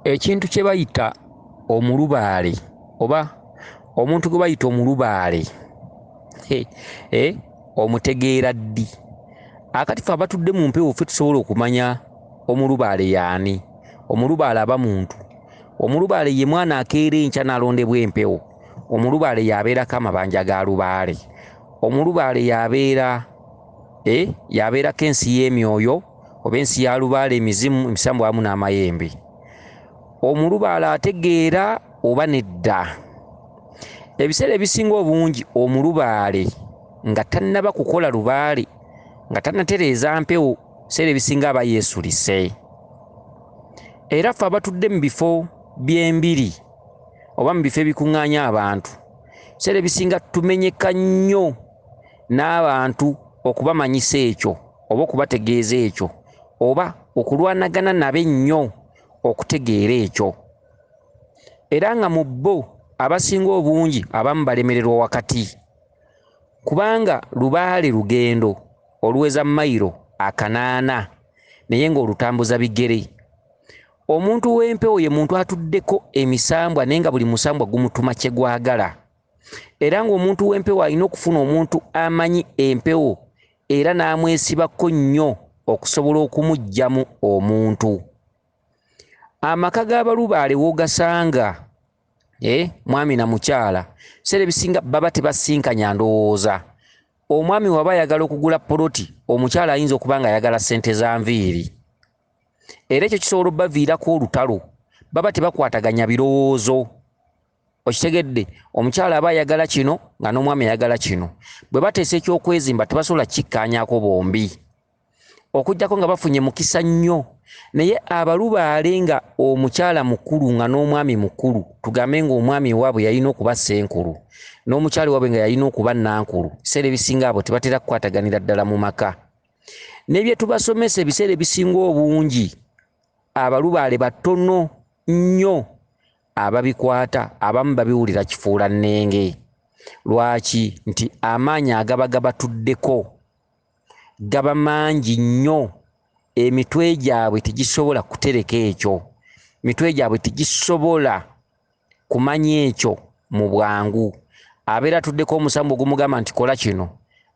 Ekintu kye bayita omulubaale oba omuntu gwe bayita omulubaale omutegeera ddi? Akati ffe abatudde mu mpewo ffe tusobola okumanya omulubaale y'ani. Omulubaale aba muntu. Omulubaale ye mwana akeera enkya n'alondebwa empewo. Omulubaale y'abeerako amabanja ga lubaale. Omulubaale y'abeera y'abeerako ensi y'emyoyo oba ensi ya lubaale, emizimu, emisambwa wamu n'amayembe. Omulubaale ategeera oba nedda? Ebiseera ebisinga obungi omulubaale nga tannaba kukola lubaale, nga tannatereeza mpewo, ebiseera ebisinga aba yeesulise. Era ffe abatudde mu bifo by'embiri oba mu bifo ebikuŋŋaanya abantu, ebiseera ebisinga tumenyeka nnyo n'abantu okubamanyisa ekyo oba okubategeeza ekyo oba okulwanagana nabo ennyo okutegeera ekyo. Era nga mu bo abasinga obungi abamu balemererwa wakati, kubanga lubaale lugendo oluweza mayiro 800 naye ng'olutambuza bigere. Omuntu w'empewo ye muntu atuddeko emisambwa naye nga buli musambwa gumutuma kye gwagala. Era ng'omuntu w'empewo alina okufuna omuntu amanyi empewo era n'amwesibako nnyo okusobola okumuggyamu omuntu. Amaka g'abalubaale w'ogasanga mwami na mukyala, ebiseera ebisinga baba tebasinkanya ndowooza. Omwami waba ayagala okugula poloti, omukyala ayinza okuba ng'ayagala ssente za nviiri. Era ekyo kisobola obbaviirako olutalo, baba tebakwataganya birowoozo. Okitegedde? Omukyala aba ayagala kino nga n'omwami ayagala kino. Bwe bateesa ekyokwezimba tebasobola kukikkaanyaako bombi, okuggyako nga bafunye mukisa nnyo. Naye abalubaale nga omukyala mukulu nga n'omwami mukulu, tugambe ng'omwami ewaabwe yalina okuba ssenkulu n'omukyala ewaabwe nga yalina okuba nnankulu, ebiseera ebisinga abo tebatera kukwataganira ddala mu maka. Ne bye tubasomesa ebiseera ebisinga obungi abalubaale batono nnyo ababikwata, abamu babiwulira kifuula nnenge. Lwaki? Nti amaanyi agaba gabatuddeko gaba mangi nnyo, emitwe gyabwe tegisobola kutereka ekyo, emitwe gyabwe tegisobola kumanya ekyo mu bwangu. Abeera atuddeko omusambu ogumugamba nti kola kino,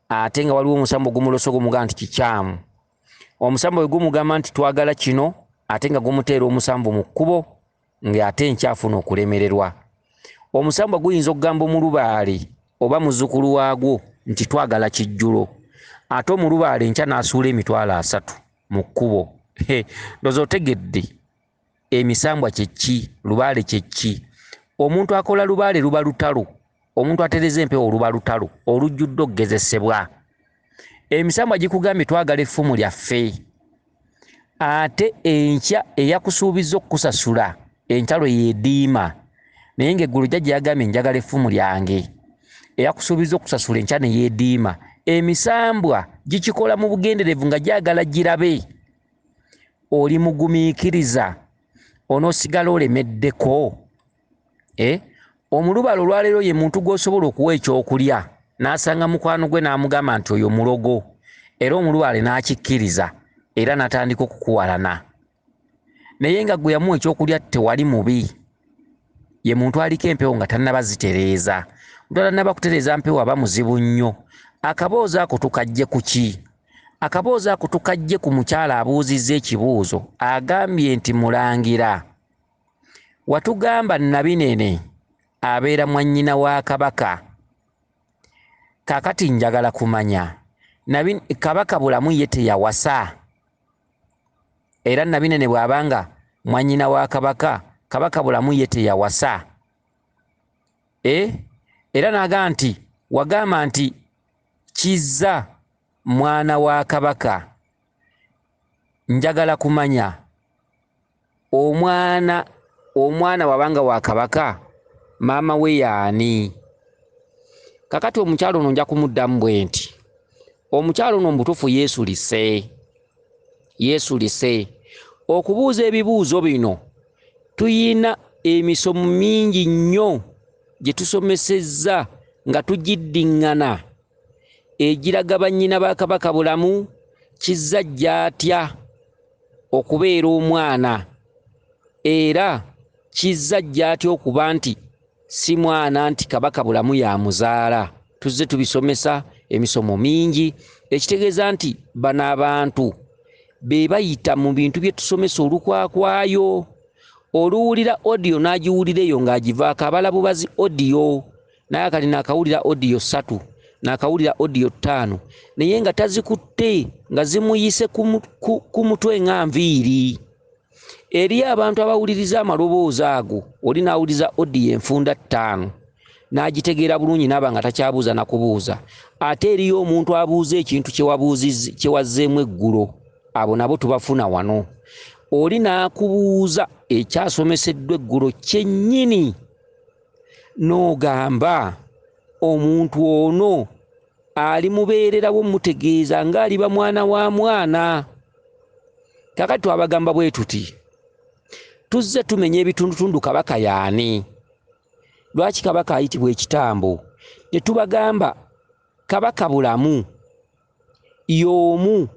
ate nga waliwo omusambu ogumulosa ogumugamba nti kikyamu. Omusambu bwe gumugamba nti twagala kino, ate nga gumuteera omusambu mu kkubo ng'ate enkyafuna okulemererwa. Omusambwa guyinza okugamba omulubaale oba muzzukulu waagwo nti twagala kijjulo, ate omulubaale enkya n'asuula 300,000 mu kkubo. Ndowooza otegedde emisambwa kye ki, lubaale kye ki. Omuntu akola lubaale luba lutalo, omuntu atereza empewo luba lutalo olujjudde okugezesebwa. Emisambwa gikugambye twagala effumu lyaffe, ate enkya eyakusuubizza okukusasula entalo yeediima, naye ng'eggulo jjajja yagambye njagala effumu lyange. Eyakusuubizza okukusasula enkya ne yeediima. Emisambwa gikikola mu bugenderevu nga gyagala girabe oli mugumiikiriza, onoosigala olemeddeko. Omulubaale olwaleero ye muntu gw'osobola okuwa ekyokulya n'asanga mukwano gwe n'amugamba nti oyo mulogo, era omulubaale n'akikkiriza era n'atandika okukuwalana. Naye nga gwe yamuwa ekyokulya tewali mubi, ye muntu aliko empewo nga tannaba zitereeza. Omuntu atannaba kutereeza mpewo aba muzibu nnyo. Akaboozi ako tukaggye ku ki? Akaboozi ako tukaggye ku mukyala abuuzizza ekibuuzo, agambye nti mulangira watugamba Nabinene abeera mwannyina wa Kabaka. Kaakati njagala kumanya Kabaka Bulamu ye teyawasa? Era Nabinene bw'abanga mwannyina wa Kabaka, Kabaka Bulamu ye teyawasa? Era n'agamba nti wagamba nti Kizza mwana wa Kabaka. Njagala kumanya omwana bw'abanga wa Kabaka, maama we y'ani? Kakati omukyala ono nja kumuddamu bwe nti, omukyala ono mu butuufu yeesulise, yeesulise. Okubuuza ebibuuzo bino tuyina emisomo mingi nnyo gye tusomesezza nga tugiddiŋŋana egiraga bannyina ba Kabaka Bulamu Kizza ajja atya okubeera omwana. Era kizza ajja atya okuba nti si mwana nti Kabaka Bulamu yamuzaala? Tuzze tubisomesa emisomo mingi, ekitegeeza nti bano abantu be bayita mu bintu bye tusomesa olukwakwayo. Oluwulira audio n'agiwulira eyo ng'agivaako, abala bubazi audio, naye kati naakawulira audio 3, naakawulira audio 5, naye nga tazikutte, nga zimuyise ku mutwe nga nviiri. Eri abantu abawuliriza amaloboozi ago, oli n'awuliriza audio enfunda 5 n'agitegeera bulungi n'aba nga takyabuuza na kubuuza. Ate eriyo omuntu abuuza ekintu kye wazzeemu eggulo, abo nabo tubafuna wano. Oli n'akubuuza ekyasomeseddwa eggulo kyennyini, n'ogamba omuntu ono ali mubeererawo mutegeeza ng'aliba mwana wa mwana. Kaakati twabagamba bwe tuti, tuzze tumenya ebitundutundu Kabaka y'ani, lwaki Kabaka ayitibwa ekitambo? Ne tubagamba Kabaka Bulamu y'omu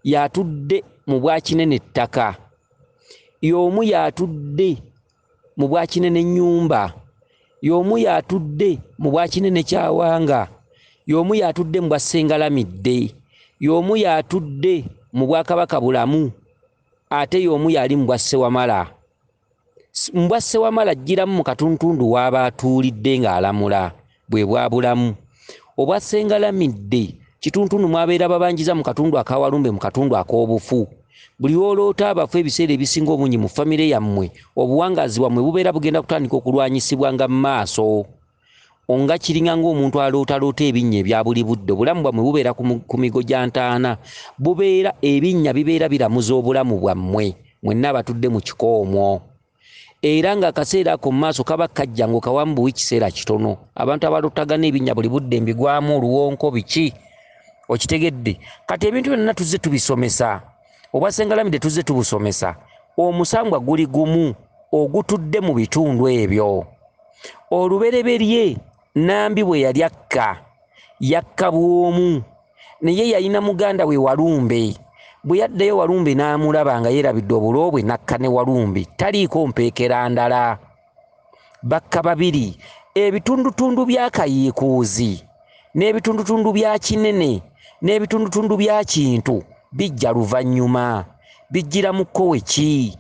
y'atudde mu bwakinene ettaka, y'omu y'atudde mu bwakinene ennyumba, y'omu y'atudde mu bwakinene kyawanga, y'omu y'atudde mu bwassengalamidde, y'omu y'atudde mu bwakabaka Bulamu, ate y'omu y'ali mu bwassewamala. Mu bwassewamala ajjiramu mu katuntundu w'aba atuulidde ng'alamula, bwe bwa Bulamu. Obwassengalamidde kituntundu mwabeera babanjiza mu katundu akawalumbe, mu katundu ak'obufu. Buli lw'oloota abafu ebiseera ebisinga obungi mu famire yammwe, obuwangaazi bwammwe bubeera bugenda kutandika okulwanyisibwa nga mu maaso. Nga kiringa ng'omuntu alootaloota ebinnya ebya buli budde, obulamu bwammwe bubeera ku migo gya ntaana, bubeera ebinnya bibeera biramuza obulamu bwammwe mwenna abatudde mu kiko omwo. Era ng'akaseera ako mu maaso kaba kajja ng'okawamu buwi kiseera kitono. Abantu abalootagana ebinnya buli budde mbigwamu oluwonko biki, okitegedde? Kati ebintu byonna tuzze tubisomesa, obwasengalamidde tuzze tubusomesa. Omusambwa guli gumu ogutudde mu bitundu ebyo. Olubereberye Nambi bwe yali akka, yakka bw'omu, naye yalina muganda we Walumbe. Bwe yaddayo Walumbe n'amulaba nga yeerabidde obulo bwe, n'akka ne Walumbe, taliiko mpeekera ndala. Bakka babiri. Ebitundutundu bya Kayiikuuzi n'ebitundutundu bya Kinene n'ebitundutundu bya Kintu bijja luvannyuma, bijjira mu kkowe ki?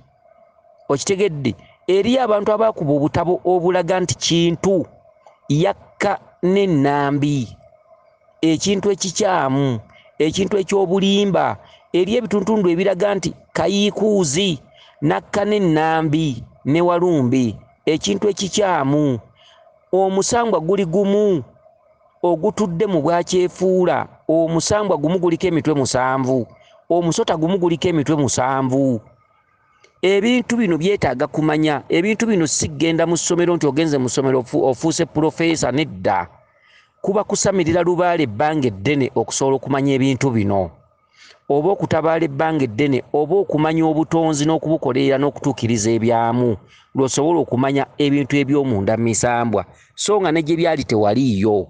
Okitegedde? Eri abantu abaakuba obutabo obulaga nti Kintu yakka ne Nambi, ekintu ekikyamu, ekintu eky'obulimba. Eri ebitundutundu ebiraga nti Kayiikuuzi n'akka ne Nambi ne Walumbe, ekintu ekikyamu. Omusambwa guli gumu ogutudde mu bwakyefuula, omusambwa gumu guliko emitwe 7, omusota gumu guliko emitwe 7. Ebintu bino byetaaga kumanya. Ebintu bino si kugenda mu ssomero nti ogenze mu ssomero ofuuse pulofeesa, nedda. Kuba kusamirira lubaale ebbanga eddene okusobola okumanya ebintu bino, oba okutabaala ebbanga eddene, oba okumanya obutonzi n'okubukolerera n'okutuukiriza ebyamu, lw'osobola okumanya ebintu eby'omunda mu misambwa, so nga ne gye byali tewaliiyo.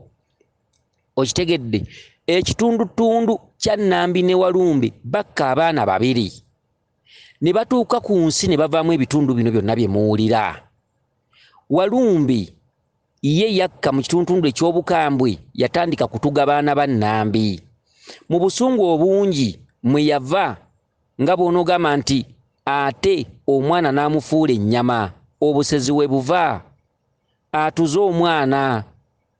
Okitegedde? Ekitundutundu kya Nambi ne Walumbe bakka abaana babiri, ne batuuka ku nsi ne bavaamu ebitundu bino byonna bye muwulira. Walumbe ye yakka mu kitundutundu eky'obukambwe, yatandika kutuga baana ba Nambi. Mu busungu obungi mwe yava, nga bw'onoogamba nti ate omwana n'amufuula ennyama, obusezi we buva. Atuze omwana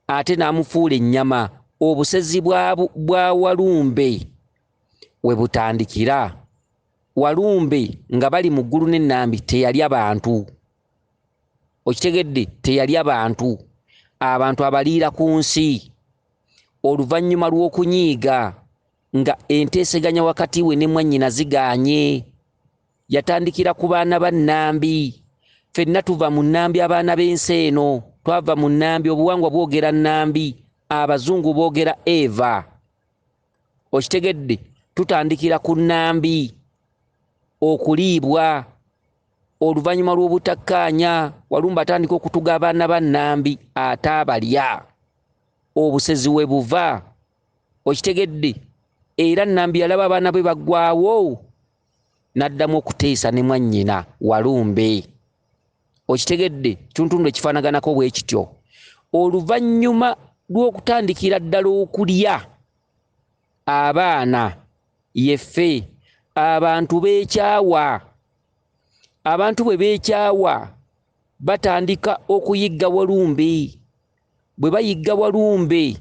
ate n'amufuula ennyama, obusezi bwa Walumbe we butandikira. Walumbe nga bali mu ggulu ne Nambi teyalya bantu. Okitegedde? Teyalya bantu. Abantu abaliira ku nsi. Oluvannyuma lw'okunyiiga nga enteeseganya wakati we ne mwannyina zigaanye, yatandikira ku baana ba Nambi. Ffenna tuva mu Nambi, abaana b'ensi eno twava mu Nambi. Obuwangwa bwogera Nambi, abazungu boogera Eva. Okitegedde? Tutandikira ku Nambi okuliibwa. Oluvannyuma lw'obutakkaanya, Walumbe atandika okutuga abaana ba Nambi ate abalya. Obusezi we buva. Okitegedde? Era Nambi yalaba abaana be baggwawo, n'addamu okuteesa ne mwannyina Walumbe. Okitegedde? Kitundutundu ekifaanaganako bwe kityo. Oluvannyuma lw'okutandikira ddala okulya abaana yeffe, abantu beekyawa. Abantu bwe beekyawa batandika okuyigga Walumbe. Bwe bayigga Walumbe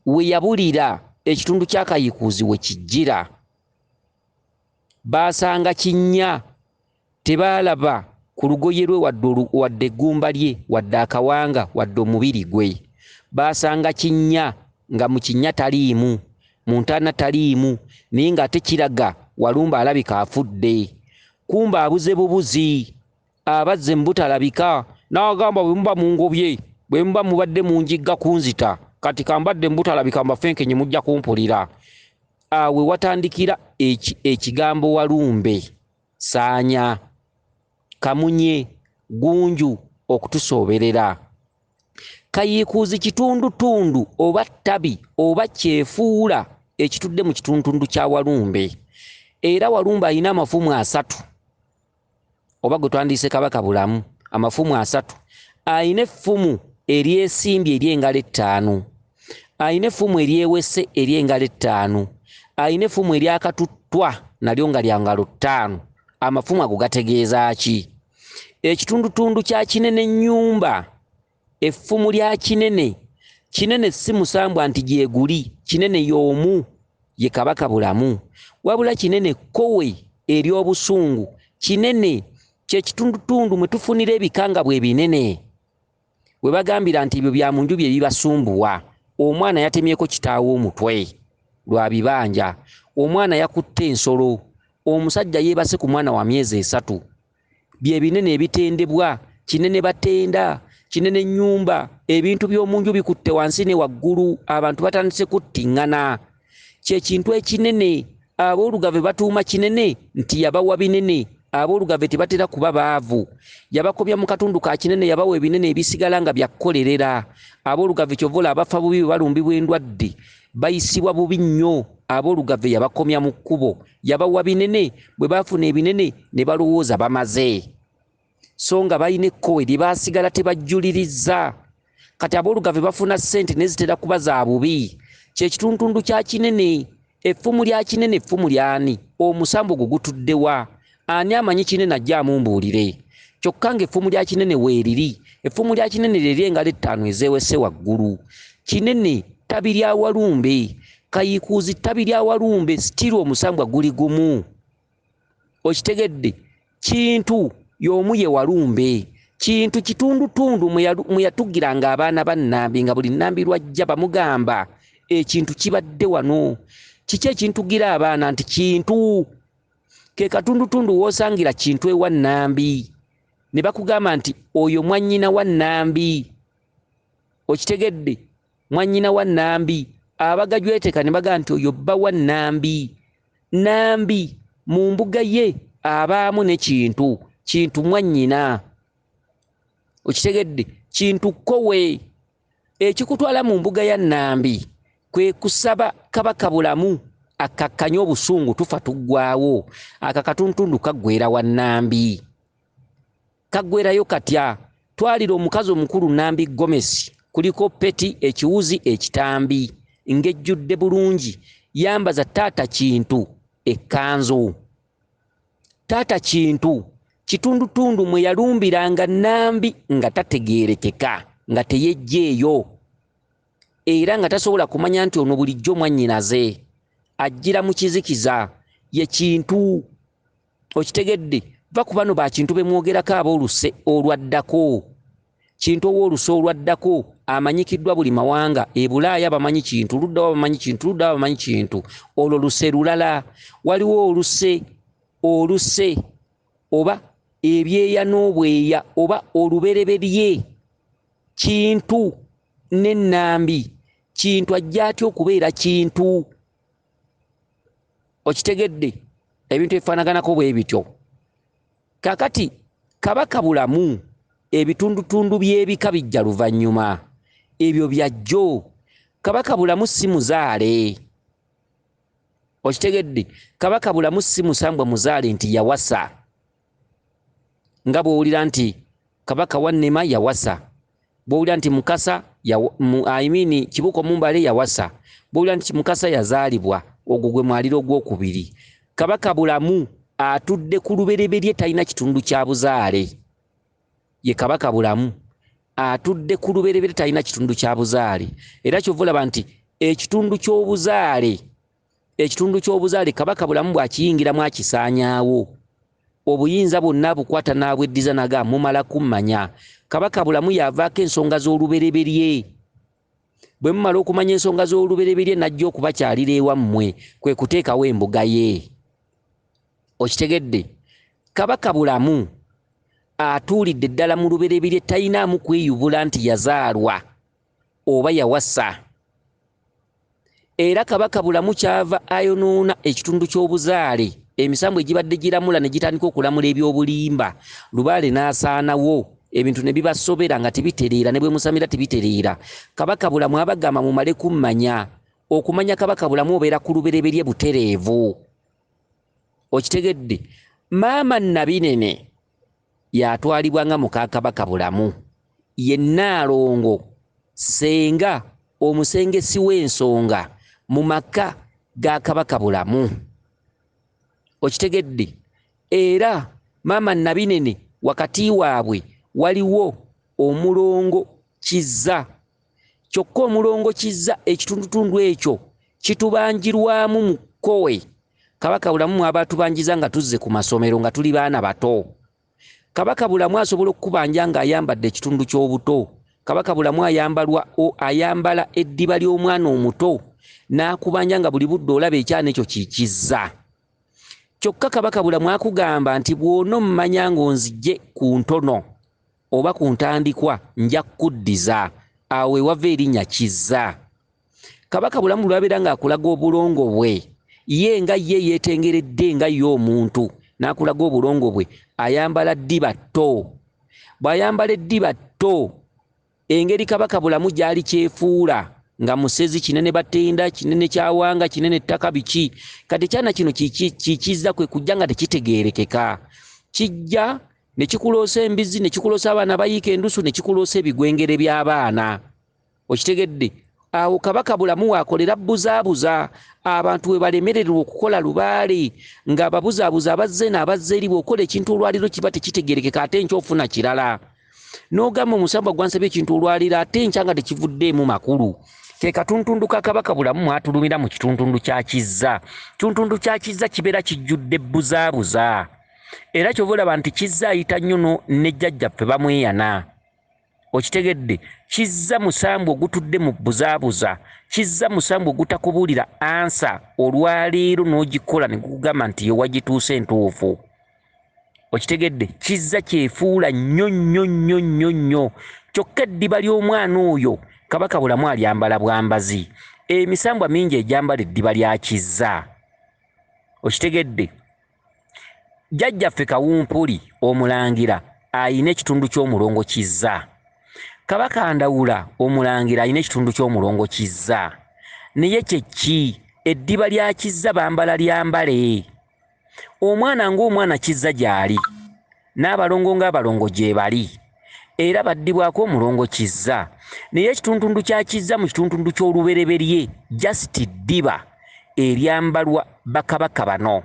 we yabulira ekitundu kya Kayikuzi we kijjira. Baasanga kinnya, tebaalaba ku lugoye lwe wadde eggumba lye, wadde akawanga, wadde omubiri gwe. Baasanga kinnya nga mu kinnya taliimu, mu ntaana taliimu, naye ng'ate kiraga Walumbe alabika afudde. Kumbe abuze bubuzi, abazze mu butalabika, n'agamba bwe muba mungobye, bwe muba mubadde munjigga kunzita, kati kambadde mu butalabika mbafenkenye mujja kumpulira. Awo we watandikira ekigambo Walumbe, Saanya, Kamunye, Gunju okutusooberera. Kayiikuuzi kitundutundu oba ttabi oba kyefuula ekitudde mu kitundutundu kya Walumbe. Era Walumbe alina amafumu 3, oba gwe twandiise Kabaka Bulamu, amafumu 3. Alina effumu eryesimbye ery'engalo 5, alina effumu eryewese ery'engalo 5, alina effumu eryakatuttwa nalyo nga lya ngalo 5. Amafumu ago gategeeza ki? Ekitundutundu kya Kinene nnyumba, effumu lya Kinene. Kinene si musambwa nti gyeguli, Kinene y'omu ye Kabaka Bulamu. Wabula Kinene kkowe ery'obusungu. Kinene kye kitundutundu mwe tufunira ebikangabwa ebinene. We bagambira nti ebyo bya mu nju bye bibasumbuwa. Omwana yatemyeko kitaawe omutwe lwa bibanja. Omwana yakutte ensolo. Omusajja yeebase ku mwana wa myezi 3. Bye binene ebitendebwa. Kinene batenda, Kinene nnyumba, ebintu by'omu nju bikutte wansi ne waggulu, abantu batandise kuttiŋŋana. Kye kintu ekinene aboolugave batuuma Kinene nti yabawa binene. Aboolugave tebatera kuba baavu. Yabakomya mu katundu ka Kinene, yabawa ebinene ebisigala nga bya kukolerera. Aboolugave kyova olaba abafa bubi bwe balumbibwa endwadde, bayisibwa bubi nnyo. Aboolugave yabakomya mu kkubo, yabawa binene. Bwe baafuna ebinene ne balowooza bamaze, so nga balina ekkowe lye baasigala tebajjulirizza. Kati aboolugave bafuna ssente naye zitera kuba za bubi. Kye kitundutundu kya Kinene. Effumu lya Kinene, effumu ly'ani? Omusambo gwo gutudde wa? Ani amanyi Kinene ajje amumbuulire? Kyokka ng'effumu lya Kinene weeriri. Effumu lya Kinene lye ly'engalo 5 ezeewese waggulu. Kinene ttabi lya Walumbe. Kayikuuzi ttabi lya Walumbe, sitiru omusambwa guli gumu. Okitegedde? Kintu y'omu ye Walumbe. Kintu kitundutundu mwe yatugiranga abaana ba Nnambi, nga buli Nnambi lw'ajja bamugamba ekintu kibadde wano. Kiki ekintugira abaana nti Kintu? Ke katundutundu w'osangira Kintu ewa Nnambi, ne bakugamba nti oyo mwannyina wa Nnambi. Okitegedde? Mwannyina wa Nnambi. Abagajweteka ne bagamba nti oyo bba wa Nnambi. Nnambi mu mbuga ye abaamu ne Kintu. Kintu mwannyina. Okitegedde? Kintu kkowe. Ekikutwala mu mbuga ya Nnambi kwe kusaba Kabaka Bulamu akkakkanye obusungu, tufa tuggwaawo. Aka katundutundu kaggweera wa Nnambi. Kaggweerayo katya? Twalira omukazi omukulu Nnambi Gomesi, kuliko peti, ekiwuzi, ekitambi, ng'ejjudde bulungi. Yambaza taata Kintu ekkanzu. Taata Kintu kitundutundu mwe yalumbiranga Nnambi nga tategeerekeka, nga teyejjeeyo, era nga tasobola kumanya nti ono bulijjo mwannyinaze, ajjira mu kizikiza. Ye Kintu. Okitegedde? Va ku bano ba Kintu be mwogerako ab'oluse olwaddako. Kintu ow'oluse olwaddako amanyikiddwa buli mawanga. E Bulaaya bamanyi Kintu, luddawa bamanyi Kintu, luddawa bamanyi Kintu. Olwo luse lulala. Waliwo oluse oba ebyeya n'obweya oba olubereberye. Kintu ne Nnambi. Kintu ajja atya okubeera Kintu? Okitegedde? Ebintu ebifaanaganako bwe bityo. Kaakati Kabaka Bulamu ebitundutundu by'ebika bijja luvannyuma. Ebyo byajjo. Kabaka Bulamu si muzaale. Okitegedde? Kabaka Bulamu si musambwa muzaale nti yawasa. Nga bw'owulira nti Kabaka Wannema yawasa. Bw'owulira nti Mukasa I mean Kibuuka Omumbale yawasa. Bw'owulira nti Mukasa yazaalibwa, ogwo gwe mwaliro ogwokubiri. Kabaka Bulamu atudde ku lubereberye, talina kitundu kya buzaale. Ye Kabaka Bulamu atudde ku lubereberye, talina kitundu kya buzaale. Era kyova olaba nti ekitundu ky'obuzaale, ekitundu ky'obuzaale Kabaka Bulamu bw'akiyingiramu akisaanyaawo. Obuyinza bwonna abukwata n'abweddiza n'agamba mumala kummanya. Kabaka Bulamu y'avaako ensonga z'olubereberye. Bwe mumala okumanya ensonga z'olubereberye n'ajja okubakyalira ewammwe, kwe kuteekawo embuga ye. Okitegedde? Kabaka Bulamu atuulidde ddala mu lubereberye, talinaamu kweyubula nti yazaalwa oba yawasa. Era Kabaka Bulamu kyava ayonoona ekitundu ky'obuzaale, emisambu egibadde giramula ne gitandika okulamula ebyobulimba, lubaale n'asaanawo, ebintu ne bibasobera nga tebitereera, ne bwe musamira tebitereera. Kabaka Bulamu abagamba mumale kummanya. Okumanya Kabaka Bulamu obeera ku lubereberye butereevu. Okitegedde? Maama Nabinene yatwalibwa nga muka Kabaka Bulamu. Ye Nnaalongo ssenga omusengesi w'ensonga mu maka ga Kabaka Bulamu. Okitegedde? Era Maama Nabinene wakati waabwe waliwo omulongo Kizza. Kyokka omulongo Kizza ekitundutundu ekyo kitubanjirwamu mu kkowe. Kabaka Bulamu mw'aba atubanjiza nga tuzze ku masomero nga tuli baana bato. Kabaka Bulamu asobola okukubanja ng'ayambadde ekitundu ky'obuto. Kabaka Bulamu ayambala eddiba ly'omwana omuto n'akubanja nga buli budde olaba ekyana ekyo kikizza. Kyokka Kabaka Bulamu akugamba nti bw'onommanya ng'onzigye ku ntono oba ku ntandikwa nja kukuddiza. Awo we wava erinnya Kizza. Kabaka Bulamu lw'abeera ng'akulaga obulongo bwe, ye nga ye yeetengeredde nga ye omuntu n'akulaga obulongo bwe, ayambala ddiba tto. Bw'ayambala eddiba tto, engeri Kabaka Bulamu gy'ali kyefuula nga musezi, kinene batenda, kinene kyawanga, kinene ttaka biki. Kati ekyana kino kikizza kwe kujja nga tekitegeerekeka. Kijja ne kikuloosa embizzi, ne kikuloosa abaana bayiika endusu, ne kikuloosa ebigwengere by'abaana. Okitegedde? Awo Kabaka Bulamu waakolera buzaabuza abantu we balemererwa okukola lubaale, ng'ababuzaabuza abazze n'abazze eri. Bw'okola ekintu olwaliro kiba tekitegeerekeka, ate enkya ofuna kirala. N'ogamba omusambwa gwansabye ekintu olwaliro, ate enkya nga tekivuddeemu makulu. Ke katuntundu ka Kabaka Bulamu mwatulumira mu kituntundu kya Kizza. Kituntundu kya Kizza kibeera kijjudde buzaabuza. Era ky'ova olaba nti Kizza ayita nnyo ne jjajjaffe bamweyana. Okitegedde? Kizza musambwa ogutudde mu buzaabuza. Kizza musambwa ogutakubuulira ansa olwaleero n'ogikola ne gukugamba nti ye wagituuse entuufu. Okitegedde? Kizza kyefuula nnyo nnyo nnyo nnyo nnyo. Kyokka eddiba ly'omwana oyo Kabaka Bulamu alyambala bwambazi. Emisambwa mingi egyambala eddiba lya Kizza. Okitegedde? Jjajjaffe Kawumpuli omulangira ayina ekitundu ky'omulongo Kizza. Kabaka Ndawula omulangira ayina ekitundu ky'omulongo Kizza. Naye kye ki? Eddiba lya Kizza bambala lyambale. Omwana ng'omwana Kizza gy'ali, n'abalongo ng'abalongo gye bali, era baddibwako omulongo Kizza. Naye ekituntundu kya Kizza mu kituntundu ky'olubereberye just ddiba eryambalwa bakabaka bano.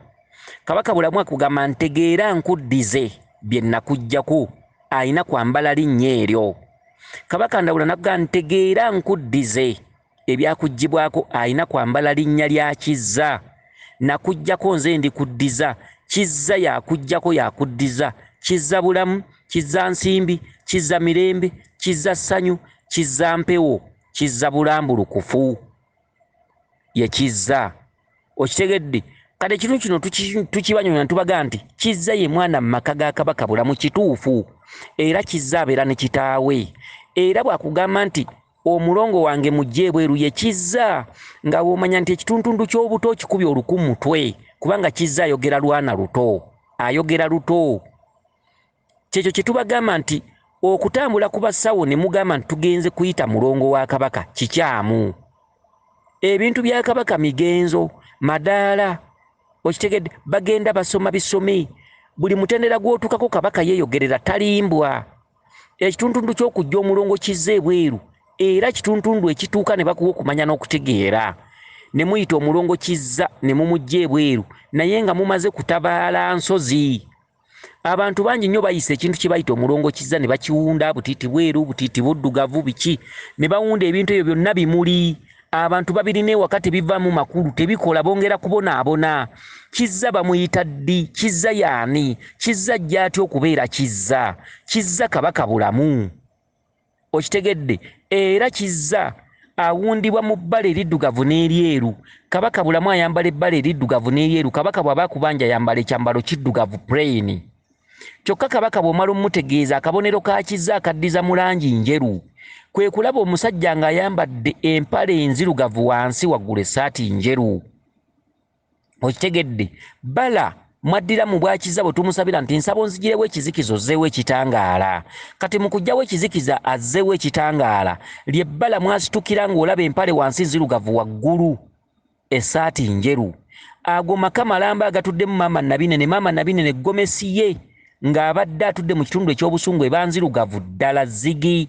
Kabaka Bulamu akugamba ntegeera nkuddize bye nakuggyako, alina kwambala linnya eryo. Kabaka Ndawula n'akugamba ntegeera nkuddize ebyakuggyibwako, alina kwambala linnya lya Kizza. Nakuggyako nze ndikuddiza. Kizza yakuggyako yakuddiza. Kizza Bulamu, Kizza Nsimbi, Kizza Mirembe, Kizza Ssanyu, Kizza Mpewo, Kizza Bulambulukufu. Ye Kizza. Okitegedde? Kati ekintu kino tukibanyonya tubaga nti Kizza ye mwana mu maka ga Kabaka Bulamu kituufu. Era Kizza abeera ne kitaawe. Era bw'akugamba nti omulongo wange mujje ebweru ye Kizza, nga bw'omanya nti ekituntundu ky'obuto okikubye oluku mu mutwe, kubanga Kizza ayogera lwana luto, ayogera luto. Kyekyo kye tubagamba nti okutambula ku basawo ne mugamba nti tugenze kuyita mulongo wa Kabaka kikyamu. Ebintu bya Kabaka migenzo, madaala, okitegedde, bagenda basoma bisome. Buli mutendera gw'otuukako Kabaka yeeyogerera talimbwa. Ekituntundu ky'okujja omulongo Kizza ebweru era kituntundu ekituuka ne bakuwa okumanya n'okutegeera ne muyita omulongo Kizza ne mumujja ebweru, naye nga mumaze kutabaala nsozi. Abantu bangi nnyo bayisa ekintu kye bayita omulongo Kizza ne bakiwunda butiiti bweru, butiiti buddugavu, biki, ne bawunda ebintu ebyo byonna bimuli. Abantu babirina ewaka tebivaamu makulu, tebikola, bongera kubonaabona. Kizza bamuyita ddi? Kizza y'ani? Kizza ajja atya okubeera Kizza? Kizza Kabaka Bulamu. Okitegedde? Era Kizza awundibwa mu bbala eriddugavu n'eryeru. Kabaka Bulamu ayambala ebbala eriddugavu n'eryeru. Kabaka bw'aba akubanja ayambala ekyambalo kiddugavu plain. Kyokka Kabaka bw'omala omutegeeza akabonero ka Kizza akaddiza mu langi njeru, kwe kulaba omusajja ng'ayambadde empale enzirugavu wansi waggulu essaati njeru. Okitegedde? Bbala mwaddira mu bwa Kizza bwe tumusabira nti nsaba onzigirewo ekizikiza ozzeewo ekitangaala. Kati mu kuggyawo ekizikiza azzeewo ekitangaala, lye bbala mwasitukira ng'olaba empale wansi nzirugavu waggulu essaati njeru. Ago maka malamba agatuddemu Maama Nabinene. Maama Nabinene gomesi ye ng'abadde atudde mu kitundu eky'obusungu eba nzirugavu ddala zigi.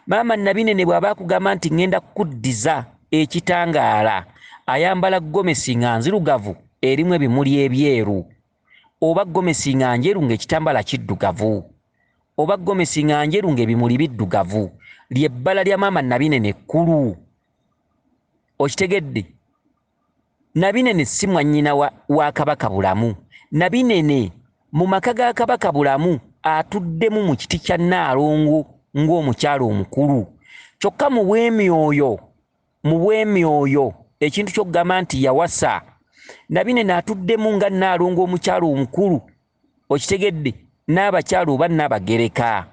Maama Nabinene bw'aba akugamba nti ŋŋenda kukuddiza ekitangaala, ayambala gomesi nga nzirugavu erimu ebimuli ebyeru, oba gomesi nga njeru ng'ekitambaala kiddugavu, oba gomesi nga njeru ng'ebimuli biddugavu. Lye bbala lya Maama Nabinene ekkulu. Okitegedde? Nabinene si mwannyina wa Kabaka Bulamu. Nabinene mu maka ga Kabaka Bulamu atuddemu mu kiti kya Nnaalongo ng'omukyala omukulu. Kyokka mu bw'emyoyo ekintu ky'okugamba nti yawasa, Nabinene atuddemu nga Nnaalongo omukyala omukulu. Okitegedde? N'abakyala oba Nnabagereka.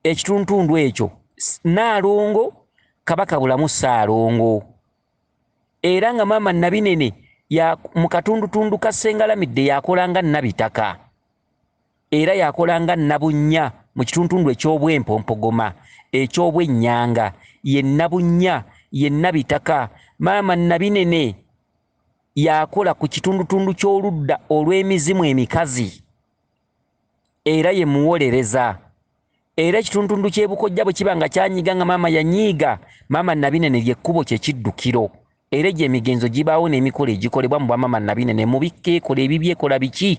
Ekituntundu ekyo Nnaalongo Kabaka Bulamu Ssaalongo. Era nga Maama Nabinene mu katundutundu ka Ssengalamidde yakola nga Nnabitaka, era yakola nga Nnabunnya mu kituntundu eky'Obwempompogoma eky'Obwennyanga. Ye Nnabunnya, ye Nnabitaka. Maama Nabinene yakola ku kitundutundu ky'oludda olw'emizimu emikazi, era ye muwolereza. Era ekitundutundu ky'Ebukojja bwe kiba nga kyanyiiga nga maama yanyiiga, Maama Nabinene ly'ekkubo kye kiddukiro. Era egyo emigenzo gibaawo n'emikolo egikolebwa mu bwa Maama Nabinene. Mubikka ekola ebibi, ekola biki.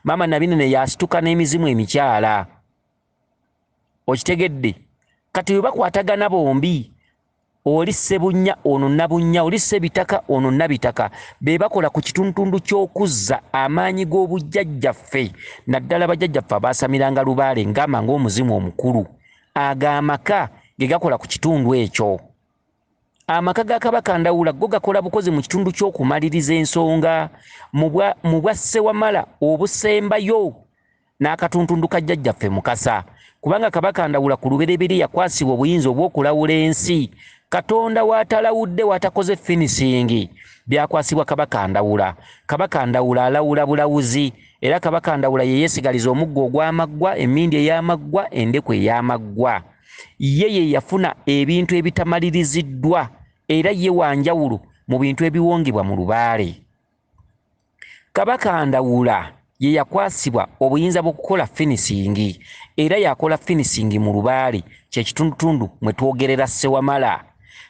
Maama Nabinene yasituka n'emizimu emikyala. Okitegedde? Kati bwe bakwatagana bombi, oli Ssebunnya ono Nabunnya, oli Ssebitaka ono Nabitaka, be bakola ku kitundutundu ky'okuzza amaanyi g'obujjajjaffe, naddala bajjajjaffe abaasamiranga lubaale ngamba ng'omuzimu omukulu. Ago amaka ge gakola ku kitundu ekyo. Amaka ga Kabaka Ndawula go gakola bukozi mu kitundu ky'okumaliriza ensonga mu bwa Ssewamala obusembayo n'akatuntundu ka jjajjaffe Mukasa. Kubanga Kabaka Ndawula ku lubereberye yakwasibwa obuyinza obw'okulawula ensi. Katonda w'atalawudde w'atakoze finisingi byakwasibwa Kabaka Ndawula. Kabaka Ndawula alawula bulawuzi, era Kabaka Ndawula ye yeesigaliza omuggo ogw'amaggwa, emmindi ey'amaggwa, endeku ey'amaggwa. Ye ye yafuna ebintu ebitamaliriziddwa, era ye wa njawulo mu bintu ebiwongebwa mu lubaale. Kabaka Ndawula ye yakwasibwa obuyinza bw'okukola finisingi, era yakola finisingi mu lubaale, kye kitundutundu mwe twogerera Ssewamala.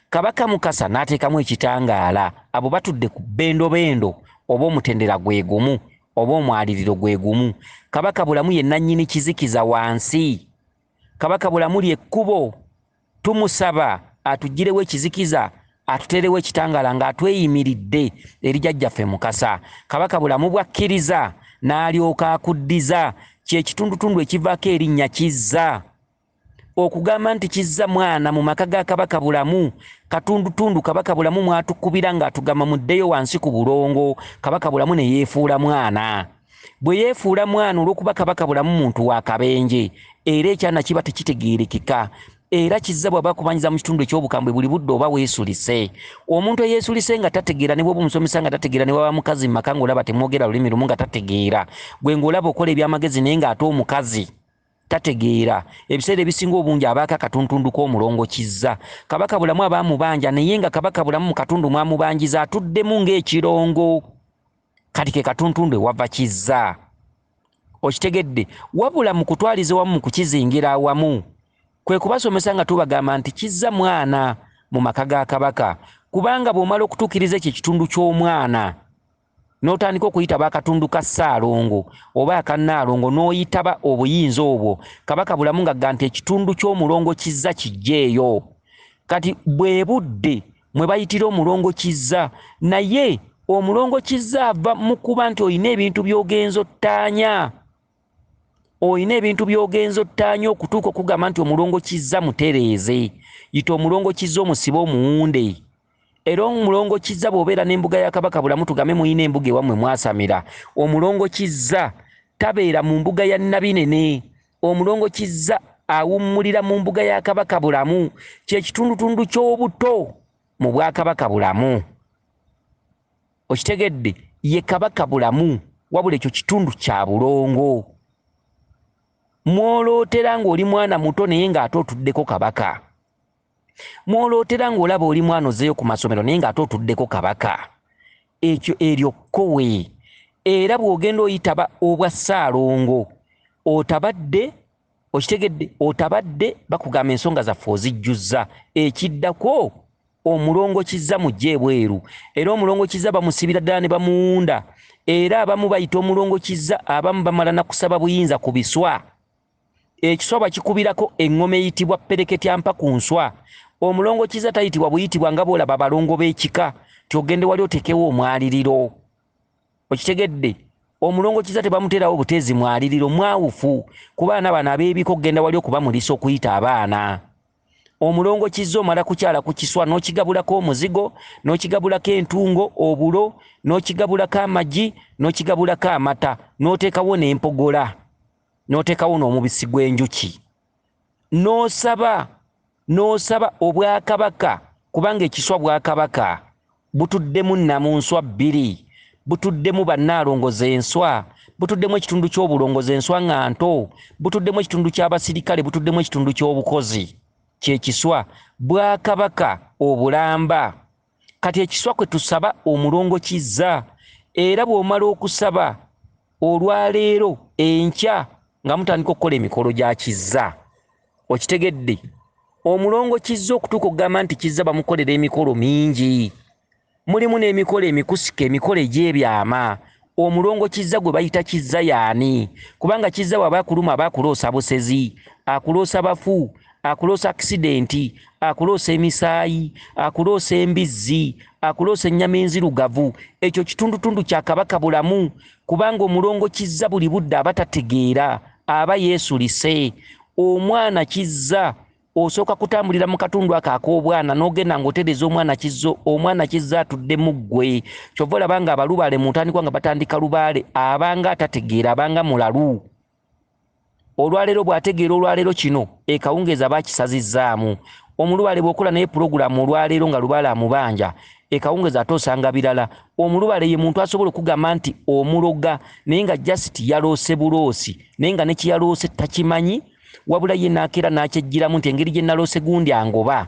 Kabaka Mukasa n'ateekamu ekitangaala. Abo batudde ku bendobendo oba omutendera gwe gumu oba omwaliriro gwe gumu. Kabaka Bulamu ye nannyini kizikiza wansi. Kabaka Bulamu ly'ekkubo, tumusaba atuggyirewo ekizikiza, atuteerewo ekitangaala ng'atweyimiridde eri jjajjaffe Mukasa. Kabaka Bulamu bw'akkiriza n'alyoka akuddiza, kye kitundutundu ekivaako erinnya Kizza. Okugamba nti Kizza mwana mu maka ga Kabaka Bulamu, katundutundu Kabaka Bulamu mw'atukubira ng'atugamba muddeyo wansi ku bulongo, Kabaka Bulamu ne yeefuula mwana. Bwe yeefuula mwana olw'okuba Kabaka Bulamu muntu wa kabenje, era ekyana kiba tekitegeerekeka. Era Kizza bw'aba akubanyiza mu kitundu eky'obukambwe buli budde oba weesulise. Omuntu eyeesulise nga tategeera, ne bw'oba omusomesa nga tategeera, ne bw'aba mukazi mu maka ng'olaba temwogera lulimi lumu nga tategeera, gwe ng'olaba okola ebyamagezi naye ng'ate omukazi tategeera. Ebiseera ebisinga obungi abaako akatuntundu k'omulongo Kizza. Kabaka Bulamu aba amubanja, naye nga Kabaka Bulamu mu katundu mw'amubanjiza atuddemu ng'ekirongo. Kati ke katuntundu ewava Kizza. Okitegedde? Wabula mu kutwaliza wamu, mu kukizingira awamu, kwe kubasomesa nga tubagamba nti Kizza mwana mu maka ga Kabaka, kubanga bw'omala okutuukiriza ekyo ekitundu ky'omwana n'otandika okuyitaba akatundu ka Ssaalongo oba aka Nnaalongo, n'oyitaba obuyinza obwo, Kabaka Bulamu ng'agamba nti ekitundu ky'omulongo Kizza kijjeeyo. Kati bwe budde mwe bayitira omulongo Kizza, naye omulongo Kizza ava mu kuba nti olina ebintu by'ogenza ottaanya, olina ebintu by'ogenza ottaanya okutuuka okugamba nti omulongo Kizza mutereeze, yita omulongo Kizza omusibe omuwunde. Era omulongo Kizza bw'obeera n'embuga ya Kabaka Bulamu, tugambe muyina embuga ewammwe mwasamira, omulongo Kizza tabeera mu mbuga ya Nabinene. Omulongo Kizza awummulira mu mbuga ya Kabaka Bulamu, kyekitundutundu ky'obuto mu bwakabaka Bulamu. Okitegedde? Ye Kabaka Bulamu, wabula ekyo kitundu kya bulongo. Mwolootera ng'oli mwana muto naye ng'ate otuddeko Kabaka. Mwolootera ng'olaba oli mwana ozzeeyo ku masomero naye ng'ate otuddeko Kabaka. Ekyo eryo kkowe. Era bw'ogenda oyitaba obwa Ssaalongo, otabadde, okitegedde, otabadde, bakugamba ensonga zaffe ozijjuzza. Ekiddako omulongo Kizza mujje ebweru. Era omulongo Kizza bamusibira ddala ne bamuwunda. Era abamu bayita omulongo Kizza, abamu bamala na kusaba buyinza ku biswa. Ekiswa bakikubirako eŋŋoma eyitibwa pereketyampa ku nswa. Omulongo Kizza tayitibwa buyitibwa nga bw'olaba abalongo b'ekika nti ogende wali oteekewo omwaliriro. Okitegedde? Omulongo Kizza tebamuteerawo buteezi mwaliriro, mwawufu ku baana bano abeebika okugenda wali okubamulisa okuyita abaana. Omulongo Kizza omala kukyala ku kiswa n'okigabulako omuzigo, n'okigabulako entungo, obulo, n'okigabulako amagi, n'okigabulako amata, n'oteekawo n'empogola, n'oteekawo n'omubisi gw'enjuki. N'osaba, n'osaba obwakabaka, kubanga ekiswa bwakabaka butuddemu nnamunswa bbiri, butuddemu bannaalongoza enswa, butuddemu ekitundu ky'obulongoza enswa nga nto, butuddemu ekitundu ky'abasirikale, butuddemu ekitundu ky'obukozi. Kyekiswa bwakabaka obulamba. Kati ekiswa kwe tusaba omulongo Kizza. Era bw'omala okusaba olwaleero enkya nga mutandika okukola emikolo gya Kizza. Okitegedde? Omulongo Kizza okutuuka okugamba nti Kizza bamukolera emikolo mingi, mulimu n'emikolo emikusike, emikolo egy'ebyama. Omulongo Kizza gwe bayita Kizza y'ani? Kubanga Kizza bw'aba akuluma aba akuloosa busezi, akuloosa bafu, akuloosa akisidenti, akuloosa emisaayi, akuloosa embizzi, akuloosa ennyama enzirugavu. Ekyo kitundutundu kya Kabaka Bulamu, kubanga omulongo Kizza buli budde aba tategeera, aba yeesulise. Omwana Kizza osooka kutambulira mu katundu ako ak'obwana n'ogenda ng'otereeza omwana Kizza, omwana Kizza atudde mu ggwe. Ky'ova olaba nga abalubaale mu ntandikwa nga batandika lubaale, abanga atategeera, abanga mulalu. Olwaleero bw'ategeera olwaleero kino, ekawungeezi aba akisazizzaamu. Omulubaale bw'okola naye pulogulaamu olwaleero nga lubaale amubanja, ekawungeezi ate osanga birala. Omulubaale ye muntu asobola okugamba nti omuloga, naye nga just yaloose buloosi, naye nga ne kye yaloose takimanyi, wabula ye n'akeera n'akyejjiramu nti engeri gye naloose gundi angoba,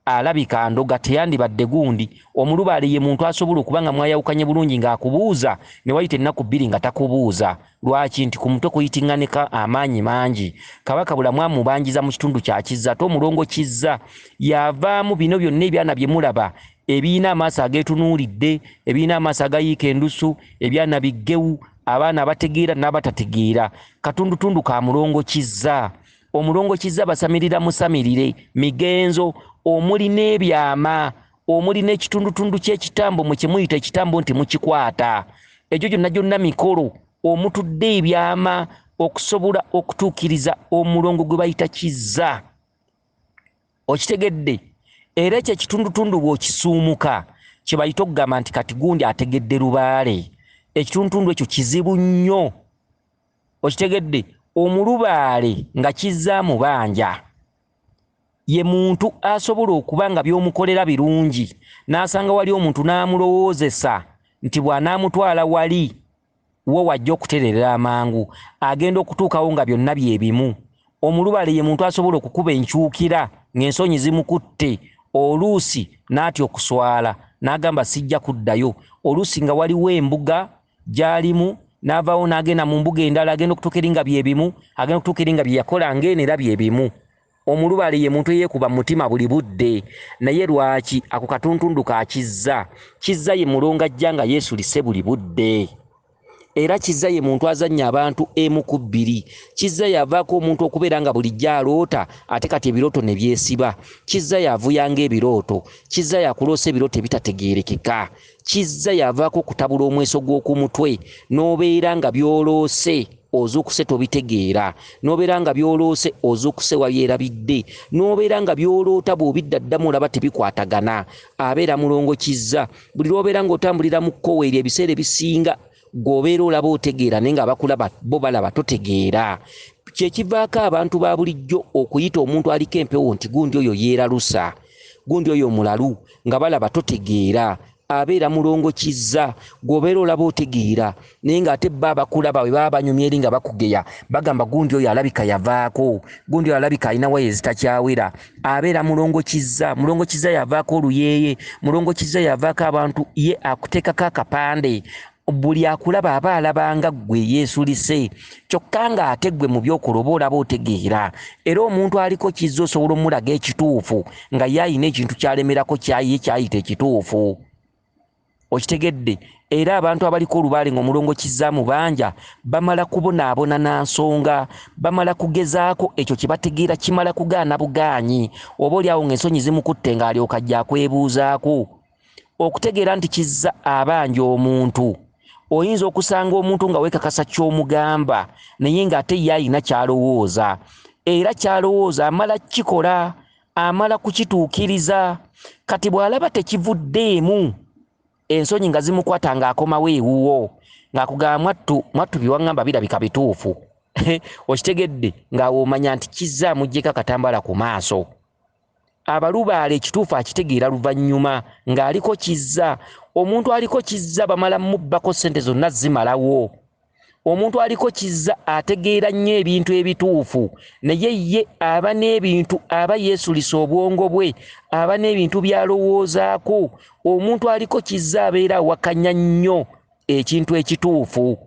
alabika ndoga, teyandibadde gundi. Omulubaale ye muntu asobola okuba nga mwayawukanye bulungi ng'akubuuza, ne wayita ennaku bbiri nga takubuuza. Lwaki? Nti ku mutwe kuyitiŋŋanika amaanyi mangi. Kabaka Bulamu amubanjiza mu kitundu kya Kizza, ate omulongo Kizza yavaamu bino byonna ebyana bye mulaba, ebiyina amaaso ageetunuulidde, ebiyina amaaso agayiika endusu, ebyana biggewu, abaana abategeera n'abatategeera. Katundutundu ka mulongo Kizza. Omulongo Kizza basamirira musamirire migenzo omuli n'ebyama, omuli n'ekitundutundu ky'ekitambo mwe kyemuyita ekitambo nti mukikwata. Egyo gyonna gyonna mikolo omutudde ebyama okusobola okutuukiriza omulongo gwe bayita Kizza. Okitegedde? Era ekyo ekitundutundu bw'okisuumuka kye bayita okugamba nti kati gundi ategedde lubaale. Ekitundutundu ekyo kizibu nnyo. Okitegedde? Omulubaale nga Kizza amubanja ye muntu asobola okuba nga by'omukolera birungi, n'asanga wali omuntu n'amulowoozesa nti bw'anaamutwala wali wo wajja okutererera amangu, agenda okutuukawo nga byonna bye bimu. Omulubaale ye muntu asobola okukuba enkyukira ng'ensonyi zimukutte, oluusi n'atya okuswala n'agamba sijja kuddayo. Oluusi nga waliwo embuga gy'alimu N'avaawo n'agenda mu mbuga endala, agenda okutuuka eri nga bye bimu, agenda okutuuka eri nga bye yakola ng'eno era bye bimu. Omulubaale ye muntu eyeekuba mu mutima buli budde. Naye lwaki ako katuntundu ka Kizza? Kizza ye mulongo ajja nga yeesulise buli budde. Era Kizza ye muntu azannya abantu emu ku bbiri. Kizza y'avaako omuntu okubeera nga bulijjo aloota ate kati ebirooto ne byesiba. Kizza y'avuyanga ebirooto. Kizza y'akuloosa ebirooto ebitategeerekeka. Kizza y'avaako okutabula omweso gw'oku mutwe n'obeera nga by'oloose ozuukuse tobitegeera, n'obeera nga by'oloose ozuukuse wabyerabidde, n'obeera nga by'oloota bw'obidda ddamu olaba tebikwatagana. Abeera mulongo Kizza. Buli lw'obeera ng'otambulira mu kkowe eryo ebiseera ebisinga gw'obeera olaba otegeera naye nga abakulaba bo balaba totegeera. Kye kivaako abantu ba bulijjo okuyita omuntu aliko empewo nti gundi oyo yeeralusa, gundi oyo mulalu, nga balaba totegeera. Abeera mulongo Kizza, gw'obeera olaba otegeera naye ng'ate bo abakulaba bwe baba banyumya eri nga bakugeya bagamba gundi oyo alabika yavaako, gundi oyo alabika alina waya ezitakyawera. Abeera mulongo Kizza. Mulongo Kizza yavaako oluyeeye, mulongo Kizza yavaako abantu, ye akuteekako akapande. Buli akulaba aba alaba nga ggwe yeesulise, kyokka ng'ate ggwe mu by'okola oba olaba otegeera. Era omuntu aliko Kizza osobola omulaga ekituufu nga ye alina ekintu ky'alemerako ye ky'ayita ekituufu. Okitegedde? Era abantu abaliko olubaale ng'omulongo Kizza amubanja bamala kubonaabona na nsonga, bamala kugezaako ekyo kye bategeera kimala kugaana bugaanyi, oba oli awo ng'ensonyi zimukutte ng'alyoka ajja akwebuuzaako. Okutegeera nti Kizza abanja omuntu, oyinza okusanga omuntu nga weekakasa ky'omugamba naye ng'ate ye alina ky'alowooza, era ky'alowooza amala kukikola, amala kukituukiriza. Kati bw'alaba tekivuddeemu, ensonyi nga zimukwata ng'akomawo ewuwo ng'akugamba mwattu, mwattu bye waŋŋamba birabika bituufu. Okitegedde? Ng'awo omanya nti Kizza amuggyeko akatambaala ku maaso. Abalubaale ekituufu akitegeera luvannyuma ng'aliko Kizza. Omuntu aliko Kizza bamala mubbako ssente zonna zimalawo. Omuntu aliko Kizza ategeera nnyo ebintu ebituufu, naye ye aba n'ebintu, aba yeesulisa obwongo bwe, aba n'ebintu by'alowoozaako. Omuntu aliko Kizza abeera awakanya nnyo ekintu ekituufu.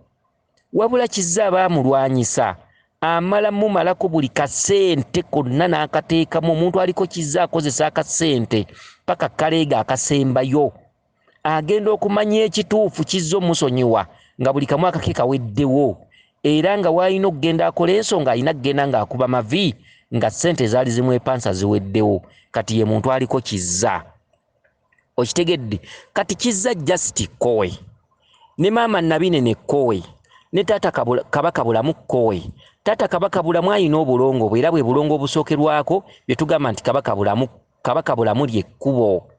Wabula Kizza aba amulwanyisa, amala mumalako buli kasente konna n'akateekamu. Omuntu aliko Kizza akozesa akasente paka kaleega akasembayo. Agenda okumanya ekituufu Kizza omusonyiwa nga buli kamu akake kaweddewo, era nga w'alina okugenda akola ensonga alina kugenda ng'akuba mavi nga ssente ezaali zimwepansa ziweddewo. Kati ye muntu aliko Kizza. Okitegedde? Kati Kizza just kkowe, ne maama Nabinene kkowe, ne taata Kabaka Bulamu kkowe. Taata Kabaka Bulamu alina obulongo bwe, era bwe bulongo obusookerwako bye tugamba nti Kabaka Bulamu, Kabaka Bulamu ly'ekkubo.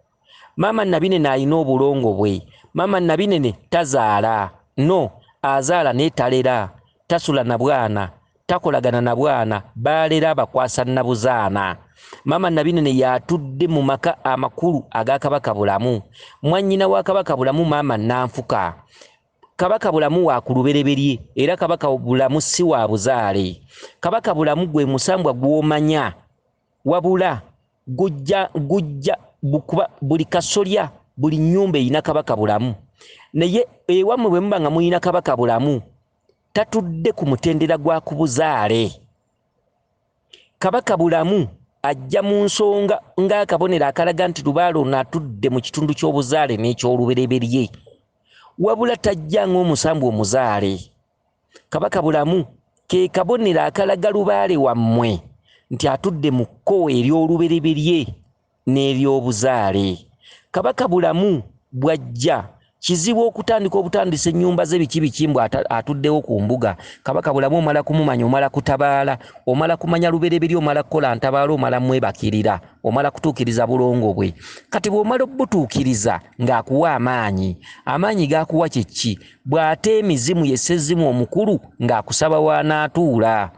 Maama Nabinene alina obulongo bwe. Maama Nabinene tazaala, no azaala naye talera, tasula na bwana, takolagana na bwana, baalera abakwasa nabuzaana. Maama Nabinene y'atudde mu maka amakulu aga Kabaka Bulamu. Mwannyina wa Kabaka Bulamu maama Nanfuka. Kabaka Bulamu wa ku lubereberye, era Kabaka Bulamu si wa buzaale. Kabaka Bulamu gwe musambwa gw'omanya, wabula gujja gujja bukuba buli kasolya, buli nnyumba erina Kabaka Bulamu. Naye ewammwe bwe muba nga mulina Kabaka Bulamu, tatudde ku mutendera gwa ku buzaale. Kabaka Bulamu ajja mu nsonga ng'akabonero akalaga nti lubaale ono atudde mu kitundu ky'obuzaale n'eky'olubereberye, wabula tajja ng'omusambwa omuzaale. Kabaka Bulamu ke kabonero akalaga lubaale wammwe nti atudde mu kkowe ery'olubereberye n'ery'obuzaale. Kabaka Bulamu bw'ajja kizibu okutandika obutandisa ennyumba ze biki biki mbu atuddewo ku mbuga. Kabaka Bulamu omala kumumanya, omala kutabaala, omala kumanya lubereberye, omala kukola ntabaala, omala mwebakirira, omala kutuukiriza bulongo bwe. Kati bw'omala obutuukiriza ng'akuwa amaanyi, amaanyi g'akuwa kye ki? Bw'ate emizimu ye ssezimu omukulu ng'akusaba w'anaatuula.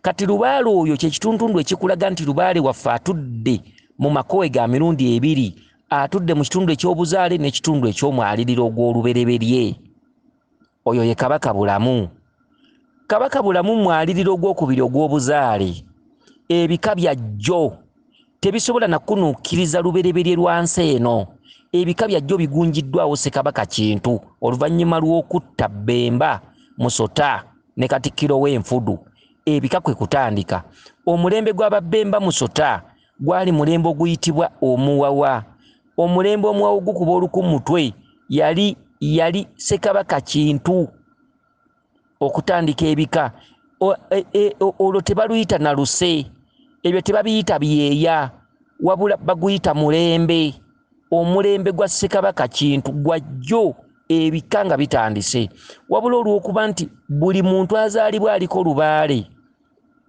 Kati lubaale oyo kye kituntundu ekikulaga nti lubaale waffe atudde mu makowe ga mirundi ebiri, atudde mu kitundu eky'obuzaale n'ekitundu eky'omwaliriro ogw'olubereberye. Oyo ye Kabaka Bulamu. Kabaka Bulamu mwaliriro ogwokubiri ogw'obuzaale. Ebika bya jjo tebisobola na kunuukiriza lubereberye lwa nsi eno. Ebika bya jjo bigunjiddwawo Ssekabaka Kintu oluvannyuma lw'okutta Bbemba Musota ne Katikkiro w'Enfudu. Ebika kwe kutandika. Omulembe gw'Ababemba Musota gwali mulembe oguyitibwa Omuwawa. Omulembe Omuwawa ogukuba oluku mutwe yali Ssekabaka Kintu okutandika ebika. Olwo tebaluyita na luse, ebyo tebabiyita byeya, wabula baguyita mulembe. Omulembe gwa Ssekabaka Kintu gwajjo ebika nga bitandise. Wabula olw'okuba nti buli muntu azaalibwa aliko lubaale,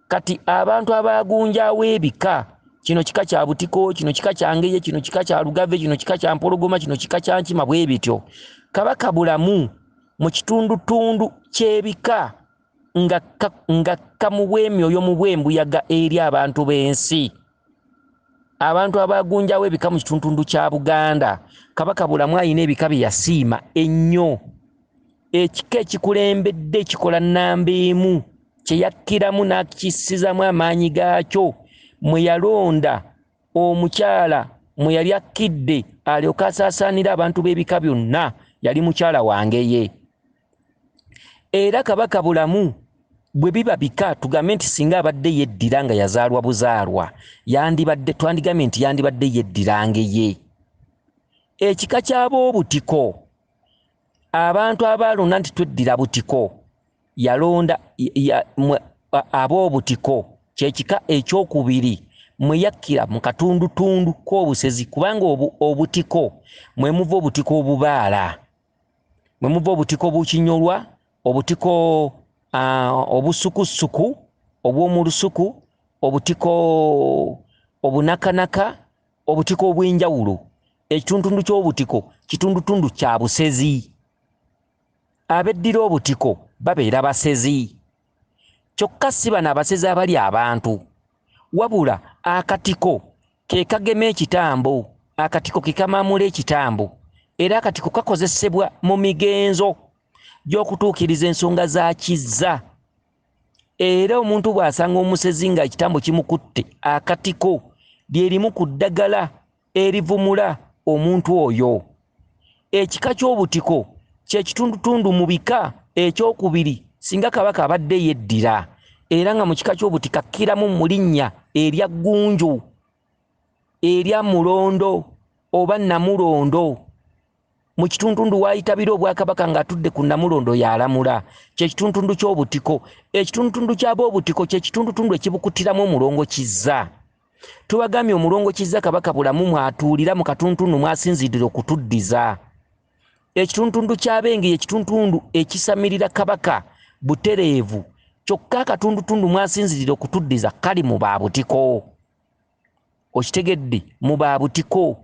kati abantu abagunjaawo ebika, kino kika kya Butiko, kino kika kya Ngeye, kino kika kya Lugave, kino kika kya Mpologoma, kino kika kya Nkima, bwe bityo. Kabaka Bulamu mu kitundutundu ky'ebika nga kamuwa emyoyo mu bw'embuyaga eri abantu b'ensi. Abantu abagunjawo ebika mu kitundutundu kya Buganda, Kabaka Bulamu alina ebika bye yasiima ennyo. Ekika ekikulembedde kikola nnamba emu kye yakkiramu n'akissizaamu amaanyi gaakyo, mwe yalonda omukyala mwe yali akkidde alyoke asaasaanire abantu b'ebika byonna, yali mukyala Wangeye. Era Kabaka Bulamu bwe biba bika, tugambe nti singa abadde yeddira nga yazaalwa buzaalwa, yandibadde, twandigambye nti yandibadde yeddira Ngeye. Ekika ky'Ab'Obutiko, abantu abaalonda nti tweddira Butiko, yalonda Ab'Obutiko ky'ekika ekyokubiri mwe yakkira mu katundutundu k'obusezi, kubanga Obutiko mwe muva obutiko obubaala, mwe muva obutiko bukinyolwa, obutiko obusukusuku obw'omu lusuku, obutiko obunakanaka, obutiko obw'enjawulo. Ekitundutundu ky'obutiko kitundutundu kya busezi. Abeddira obutiko babeera basezi. Kyokka si bano abasezi abali abantu, wabula akatiko ke kagema ekitambo, akatiko ke kamaamula ekitambo, era akatiko kakozesebwa mu migenzo gy'okutuukiriza ensonga za kizza. Era omuntu bw'asanga omusezi nga ekitambo kimukutte, akatiko lye limu ku ddagala erivumula omuntu oyo. Ekika ky'Obutiko kye kitundutundu mu bika ekyokubiri singa Kabaka abadde yeddira, era nga mu kika ky'Obutiko akkiramu mu linnya erya Ggunju, erya Mulondo oba Namulondo. Mu kitundutundu waayitabira obwakabaka ng'atudde ku Namulondo y'alamula, kye kitundutundu ky'Obutiko. Ekitundutundu ky'Ab'Obutiko kye kitundutundu ekibukutiramu Omulongo Kizza. Tubagambye Omulongo Kizza Kabaka Bulamu mw'atuulira mu katundutundu mw'asinziirira okutuddiza. Ekitundutundu ky'Abengeye ekitundutundu ekisamirira Kabaka butereevu, kyokka akatundutundu mw'asinziirira okutuddiza kali mu Baabutiko. Okitegedde, mu Baabutiko.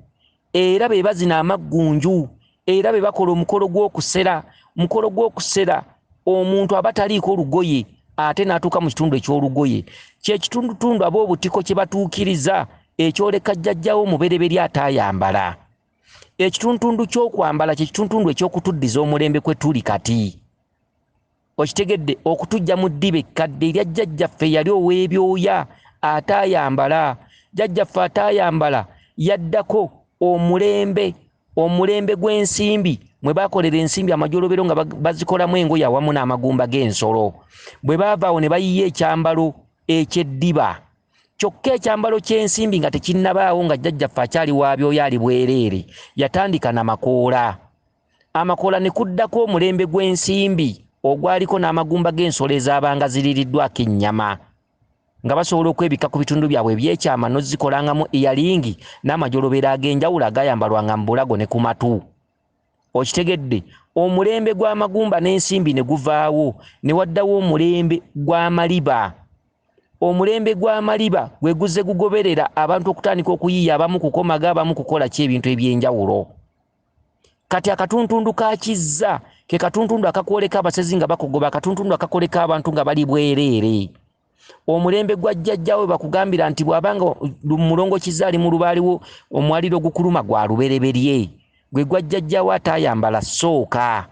Era be bazina amaggunju, era be bakola omukolo gw'okusera. Omukolo gw'okusera omuntu aba taliiko lugoye ate n'atuuka mu kitundu eky'olugoye. Kye kitundutundu Ab'Obutiko kye batuukiriza ekyoleka jjajjawo omubereberye ataayambala. Ekitundutundu ky'okwambala kye kitundutundu eky'okutuddiza omulembe kwe tuli kati. Okitegedde, okutujja mu ddiba ekkadde erya jjajjaffe yali ow'ebyoya ataayambala. Jjajjaffe ataayambala yaddako omulembe gw'ensimbi mwe baakolera ensimbi amajolobero nga bazikolamu engoye awamu n'amagumba g'ensolo. Bwe baava awo ne bayiya ekyambalo eky'eddiba. Kyokka ekyambalo ky'ensimbi nga tekinnabaawo nga jjajjaffe akyali wa byoya ali bwereere, yatandika na makoola. Amakoola ne kuddako omulembe gw'ensimbi ogwaliko n'amagumba g'ensolo ezaabanga ziriiriddwako ennyama, nga basobola okwebikka ku bitundu byabwe eby'ekyama n'ozikolangamu eyalingi n'amajolobero ag'enjawulo agayambalwanga mu bulago ne ku matu. Okitegedde, omulembe gw'amagumba n'ensimbi ne guvaawo, ne waddawo omulembe gw'amaliba. Omulembe gw'amaliba gwe guzze gugoberera abantu okutandika okuyiiya, abamu kukomaga, abamu kukola ki ebintu eby'enjawulo. Kati akatuntundu ka Kizza ke katuntundu akakwoleka abasezi nga bakogoba, akatuntundu akakoleka abantu nga bali bwereere. Omulembe gwa jjajjaawe bakugambira nti bw'abanga Mulongo Kizza ali mu lubaaliwo, omwaliro ogukuluma gwa lubereberye, gwe gwa jjajjaawe ataayambala sooka.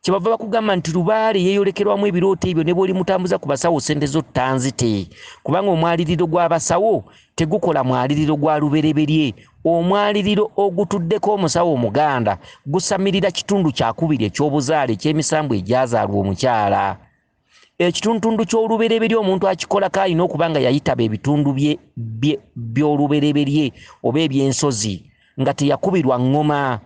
Kyebava bakugamba nti lubaale yeeyolekerwamu ebirooto ebyo ne bw'olimutambuza ku basawo ssente zo tanzite, kubanga omwaliriro gw'abasawo tegukola mwaliriro gwa lubereberye. Omwaliriro ogutuddeko omusawo omuganda gusamirira kitundu kyakubiri eky'obuzaale eky'emisambu egyazaalwa omukyala. Ekitundutundu ky'olubereberye omuntu akikolako alina okuba nga yayitaba ebitundu by'olubereberye oba ebyensozi nga teyakubirwa ŋŋoma.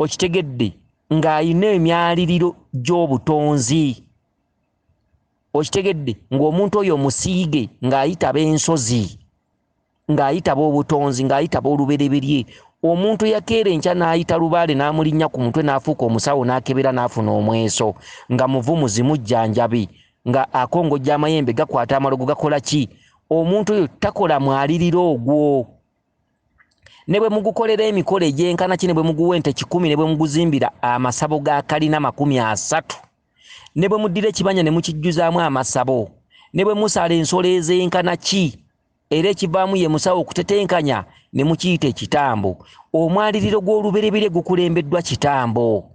Okitegedde? Ng'alina emyaliriro gy'obutonzi. Okitegedde? Ng'omuntu oyo omusiige ng'ayitaba ensozi, ng'ayitaba obutonzi, ng'ayitaba olubereberye. Omuntu yakeera enkya n'ayita lubaale n'amulinnya ku mutwe n'afuuka omusawo n'akebera n'afuna omweso nga muvumuzi mujjanjabi nga akongojja amayembe gakwata amalogo gakola ki? Omuntu oyo takola mwaliriro ogwo. Ne bwe mugukolera emikolo egyenkana ki, ne bwe muguwa ente 1,000, ne bwe muguzimbira amasabo ga kalina 30, ne bwe muddira ekibanja ne mukijjuzaamu amasabo, ne bwe musala ensolo ez'enkana ki, era ekivaamu ye musawo okutetenkanya ne mukiyita ekitambo. Omwaliriro gw'olubereberye gukulembeddwa kitambo.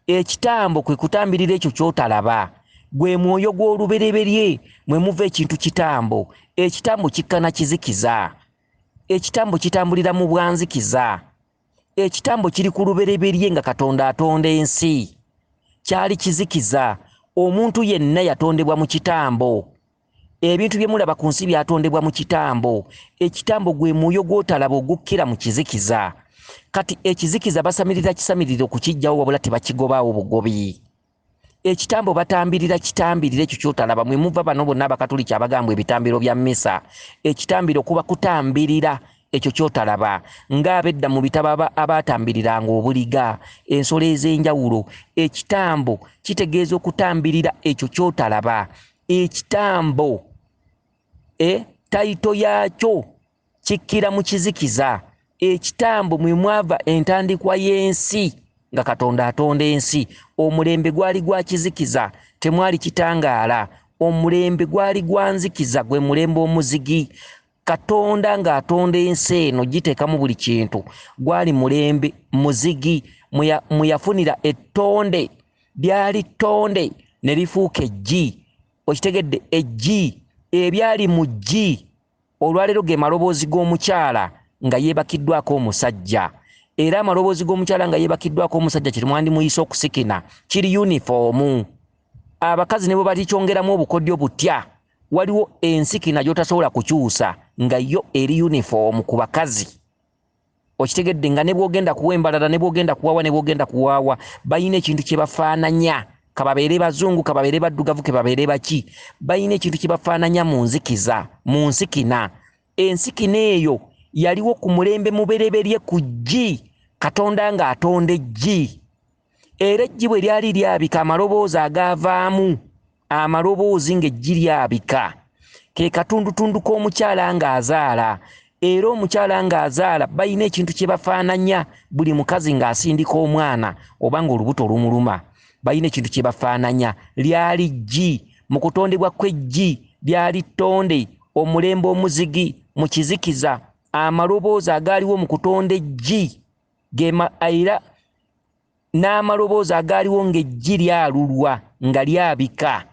Ekitambo kwe kutambirira ekyo ky'otalaba. Gwe mwoyo gw'olubereberye mwe muva ekintu kitambo. Ekitambo kikkana kizikiza. Ekitambo kitambulira mu bwanzikiza. Ekitambo kiri ku lubereberye nga Katonda atonda ensi. Kyali kizikiza. Omuntu yenna yatondebwa mu kitambo. Ebintu bye mulaba ku nsi byatondebwa mu kitambo. Ekitambo gwe mwoyo gw'otalaba ogukkira mu kizikiza. Kati ekizikiza basamirira kisamirire okukiggyawo wabula tebakigobaawo bugobi. Ekitambo batambirira kitambirire ekyo ky'otalaba. Mwe muva bano bonna Abakatuliki abagambwa ebitambiro bya mmisa. Ekitambiro kuba kutambirira ekyo ky'otalaba, ng'abedda mu bitabo abaatambiriranga obuliga, ensolo ez'enjawulo. Ekitambo kitegeeza okutambirira ekyo ky'otalaba. Ekitambo tayito yaakyo kikkira mu kizikiza. Ekitambo mwe mwava entandikwa y'ensi nga Katonda atonda ensi. Omulembe gwali gwa kizikiza, temwali kitangaala. Omulembe gwali gwa nzikiza, gwe mulembe omuzigi. Katonda ng'atonda ensi eno giteekamu buli kintu, gwali mulembe muzigi mwe yafunira ettonde. Lyali ttonde ne lifuuka eggi. Okitegedde? Eggi, ebyali mu ggi olwaleero ge maloboozi g'omukyala nga yeebakiddwako omusajja. Era amaloboozi g'omukyala nga yeebakiddwako omusajja kye mwandimuyise okusikina kiri yunifoomu. Abakazi ne bwe balikyongeramu obukodyo butya, waliwo ensikina gy'otasobola kukyusa nga yo eri yunifoomu ku bakazi. Okitegedde? Nga ne bw'ogenda kuwa embalala, ne bw'ogenda kuwaawa, ne bw'ogenda kuwaawa, balina ekintu kye bafaananya. Kababeere bazungu, kababeere baddugavu, kebabeere baki, balina ekintu kye bafaananya mu nzikiza, mu nsikina. Ensikina eyo yaliwo ku mulembe mubereberye ku ggi, Katonda ng'atonda eggi. Era eggi bwe lyali lyabika, amaloboozi agaavaamu, amaloboozi ng'eggi lyabika, ke katundutundu k'omukyala ng'azaala. Era omukyala ng'azaala balina ekintu kye bafaananya. Buli mukazi ng'asindika omwana oba ng'olubuto lumuluma, balina ekintu kye bafaananya. Lyali ggi. Mu kutondebwa kw'eggi lyali ttonde, omulembe omuzigi mu kizikiza. Amaloboozi agaaliwo mu kutonda eggi era n'amaloboozi agaaliwo ng'eggi lyalulwa nga lyabika.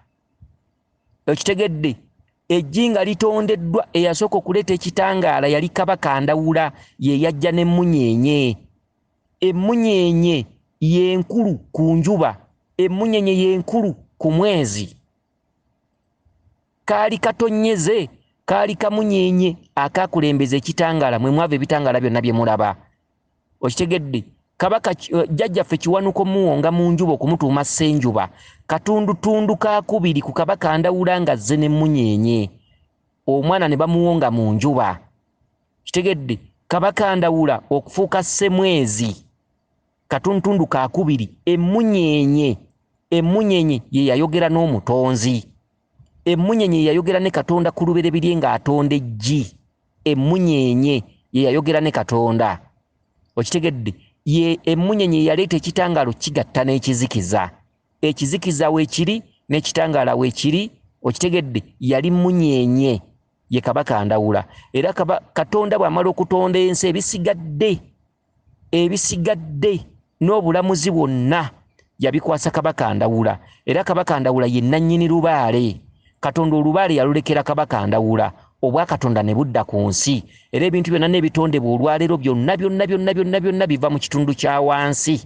Okitegedde? Eggi nga litondeddwa, eyasooka okuleeta ekitangaala yali Kabaka Ndawula, ye yajja n'emmunyeenye. Emmunyeenye y'enkulu ku njuba, emmunyeenye y'enkulu ku mwezi. Kaali katonnyeze, kaali kamunyeenye akakulembeza ekitangaala, mwe mwava ebitangaala byonna bye mulaba. Okitegedde? Kabaka jjajjaffe Kiwanuka omuwonga mu njuba okumutuuma Ssenjuba, katundutundu kaakubiri ku Kabaka Ndawula ng'azze n'emmunyeenye, omwana ne bamuwonga mu njuba. Kitegedde? Kabaka Ndawula okufuuka Ssemwezi, katundutundu kaakubiri, emmunyeenye, emmunyeenye ye yayogera n'omutonzi. Emmunyeenye ye yayogera ne Katonda ku lubereberye ng'atonda eggi. Emmunyeenye ye yayogera ne Katonda. Okitegedde? Ye emmunyeenye yaleeta ekitangaalo kigatta n'ekizikiza. Ekizikiza weekiri n'ekitangaala weekiri. Okitegedde? Yali mmunyeenye ye Kabaka Ndawula. Era Katonda bw'amala okutonda ensi, ebisigadde n'obulamuzi bwonna yabikwasa Kabaka Ndawula. Era Kabaka Ndawula ye nnannyini lubaale. Katonda olubaale yalulekera Kabaka Ndawula, Obwakatonda ne budda ku nsi. Era ebintu byonna n'ebitondebwa olwaleero byonna byonna byonna byonna byonna biva mu kitundu kya wansi.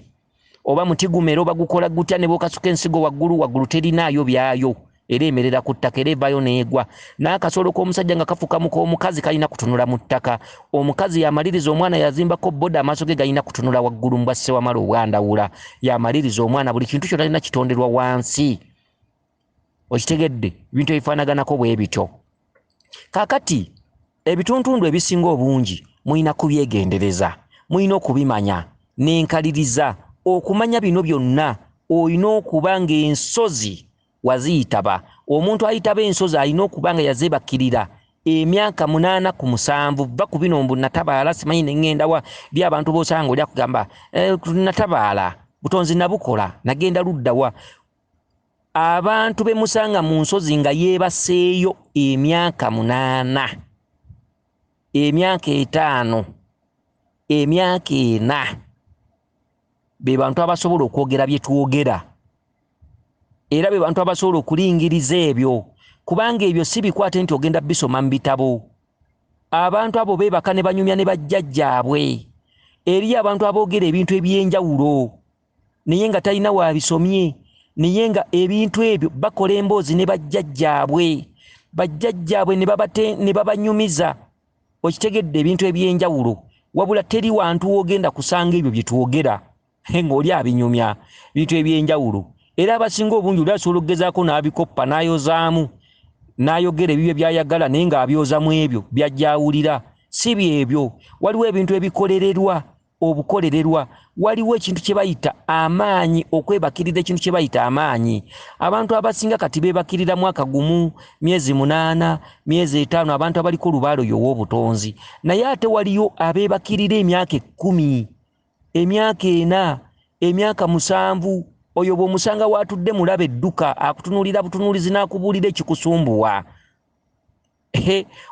Oba muti gumera oba gukola gutya, ne bw'okasuka ensigo waggulu waggulu terinaayo byayo, era emerera ku ttaka era evaayo n'egwa. N'akasolo k'omusajja nga kafuka mu k'omukazi kalina kutunula mu ttaka. Omukazi yamaliriza omwana yazimbako boda, amaaso ge galina kutunula waggulu mu bwa Ssewamala obwandawula. Yamaliriza omwana, buli kintu kyonna alina kitonderwa wansi. Okitegedde? Ebintu ebifaanaganako bwe bityo. Kaakati ebituntundu ebisinga obungi mulina kubyegendereza, mulina okubimanya n'enkaliriza. Okumanya bino byonna olina okuba ng'ensozi waziyitaba. Omuntu ayitaba ensozi alina okuba nga yazeebakirira emyaka 8 ku 7. Va ku bino mbu natabaala simanyi ne ŋŋenda wa. Eri abantu b'osanga oli akugamba, natabaala butonzi nabukola nagenda ludda wa. Abantu be musanga mu nsozi nga yeebaseeyo emyaka 8, emyaka 5, emyaka 4, be bantu abasobola okwogera bye twogera. Era be bantu abasobola okulingiriza ebyo, kubanga ebyo si bikwate nti ogenda bisoma mu bitabo. Abantu abo beebaka ne banyumya ne bajjajjaabwe. Eriyo abantu aboogera ebintu eby'enjawulo naye nga talina waabisomye, naye nga ebintu ebyo bakola emboozi ne bajjajjaabwe, bajjajjaabwe ne babanyumiza. Okitegedde? Ebintu eby'enjawulo. Wabula teri wantu w'ogenda kusanga ebyo bye twogera ng'oli abinyumya, bintu eby'enjawulo. Era abasinga obungi oli asobola okugezaako n'abikoppa n'ayozaamu n'ayogera ebibyo by'ayagala, naye ng'abyozamu ebyo by'ajja awulira. Si byebyo. Waliwo ebintu ebikolererwa obukolererwa. Waliwo ekintu kye bayita amaanyi, okwebakirira ekintu kye bayita amaanyi. Abantu abasinga kati beebakirira mwaka gumu, myezi 8, myezi 5, abantu abaliko olubaalo oyo ow'obutonzi. Naye ate waliyo abeebakirira emyaka 10, emyaka 4, emyaka 7. Oyo bw'omusanga w'atudde mulabe edduka, akutunuulira butunuulizi n'akubuulira ekikusumbuwa.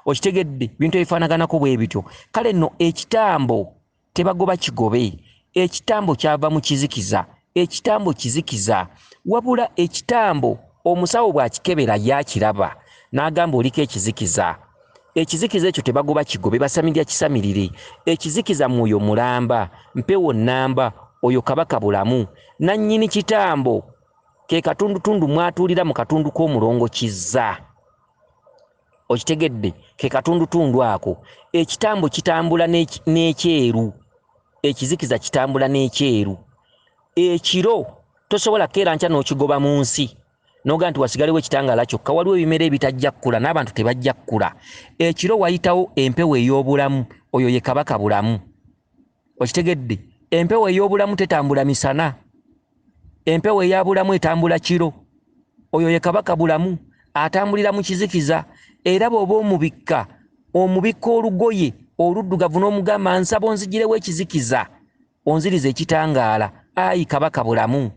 Okitegedde? Bintu ebifaanaganako bwe bityo. Kale nno ekitambo tebagoba kigobe. Ekitambo kyava mu kizikiza. Ekitambo kizikiza. Wabula ekitambo omusawo bw'akikebera yakiraba n'agamba oliko ekizikiza. Ekizikiza ekyo tebagoba kigobe, basamirira kisamirire. Ekizikiza mwoyo mulamba, mpewo nnamba, oyo Kabaka Bulamu. Nannyini kitambo ke katundutundu mwatuulira mu katundu k'omulongo Kizza. Okitegedde? Ke katundutundu ako. Ekitambo kitambula n'ekyeru. Ekizikiza kitambula n'ekyeru. Ekiro tosobola kukeera nkya n'okigoba mu nsi n'ogamba nti wasigalewo ekitangaala kyokka. Waliwo ebimera ebitajja kkula n'abantu tebajja kkula. Ekiro wayitawo empewo ey'obulamu, oyo ye Kabaka Bulamu. Okitegedde? Empewo ey'obulamu tetambula misana. Empewo eya bulamu etambula kiro. Oyo ye Kabaka Bulamu, atambulira mu kizikiza. Era bw'oba omubikka, omubikka olugoye oluddugavu n'omugamba nsaba onzigirewo ekizikiza, onzirize ekitangaala. Ayi Kabaka Bulamu.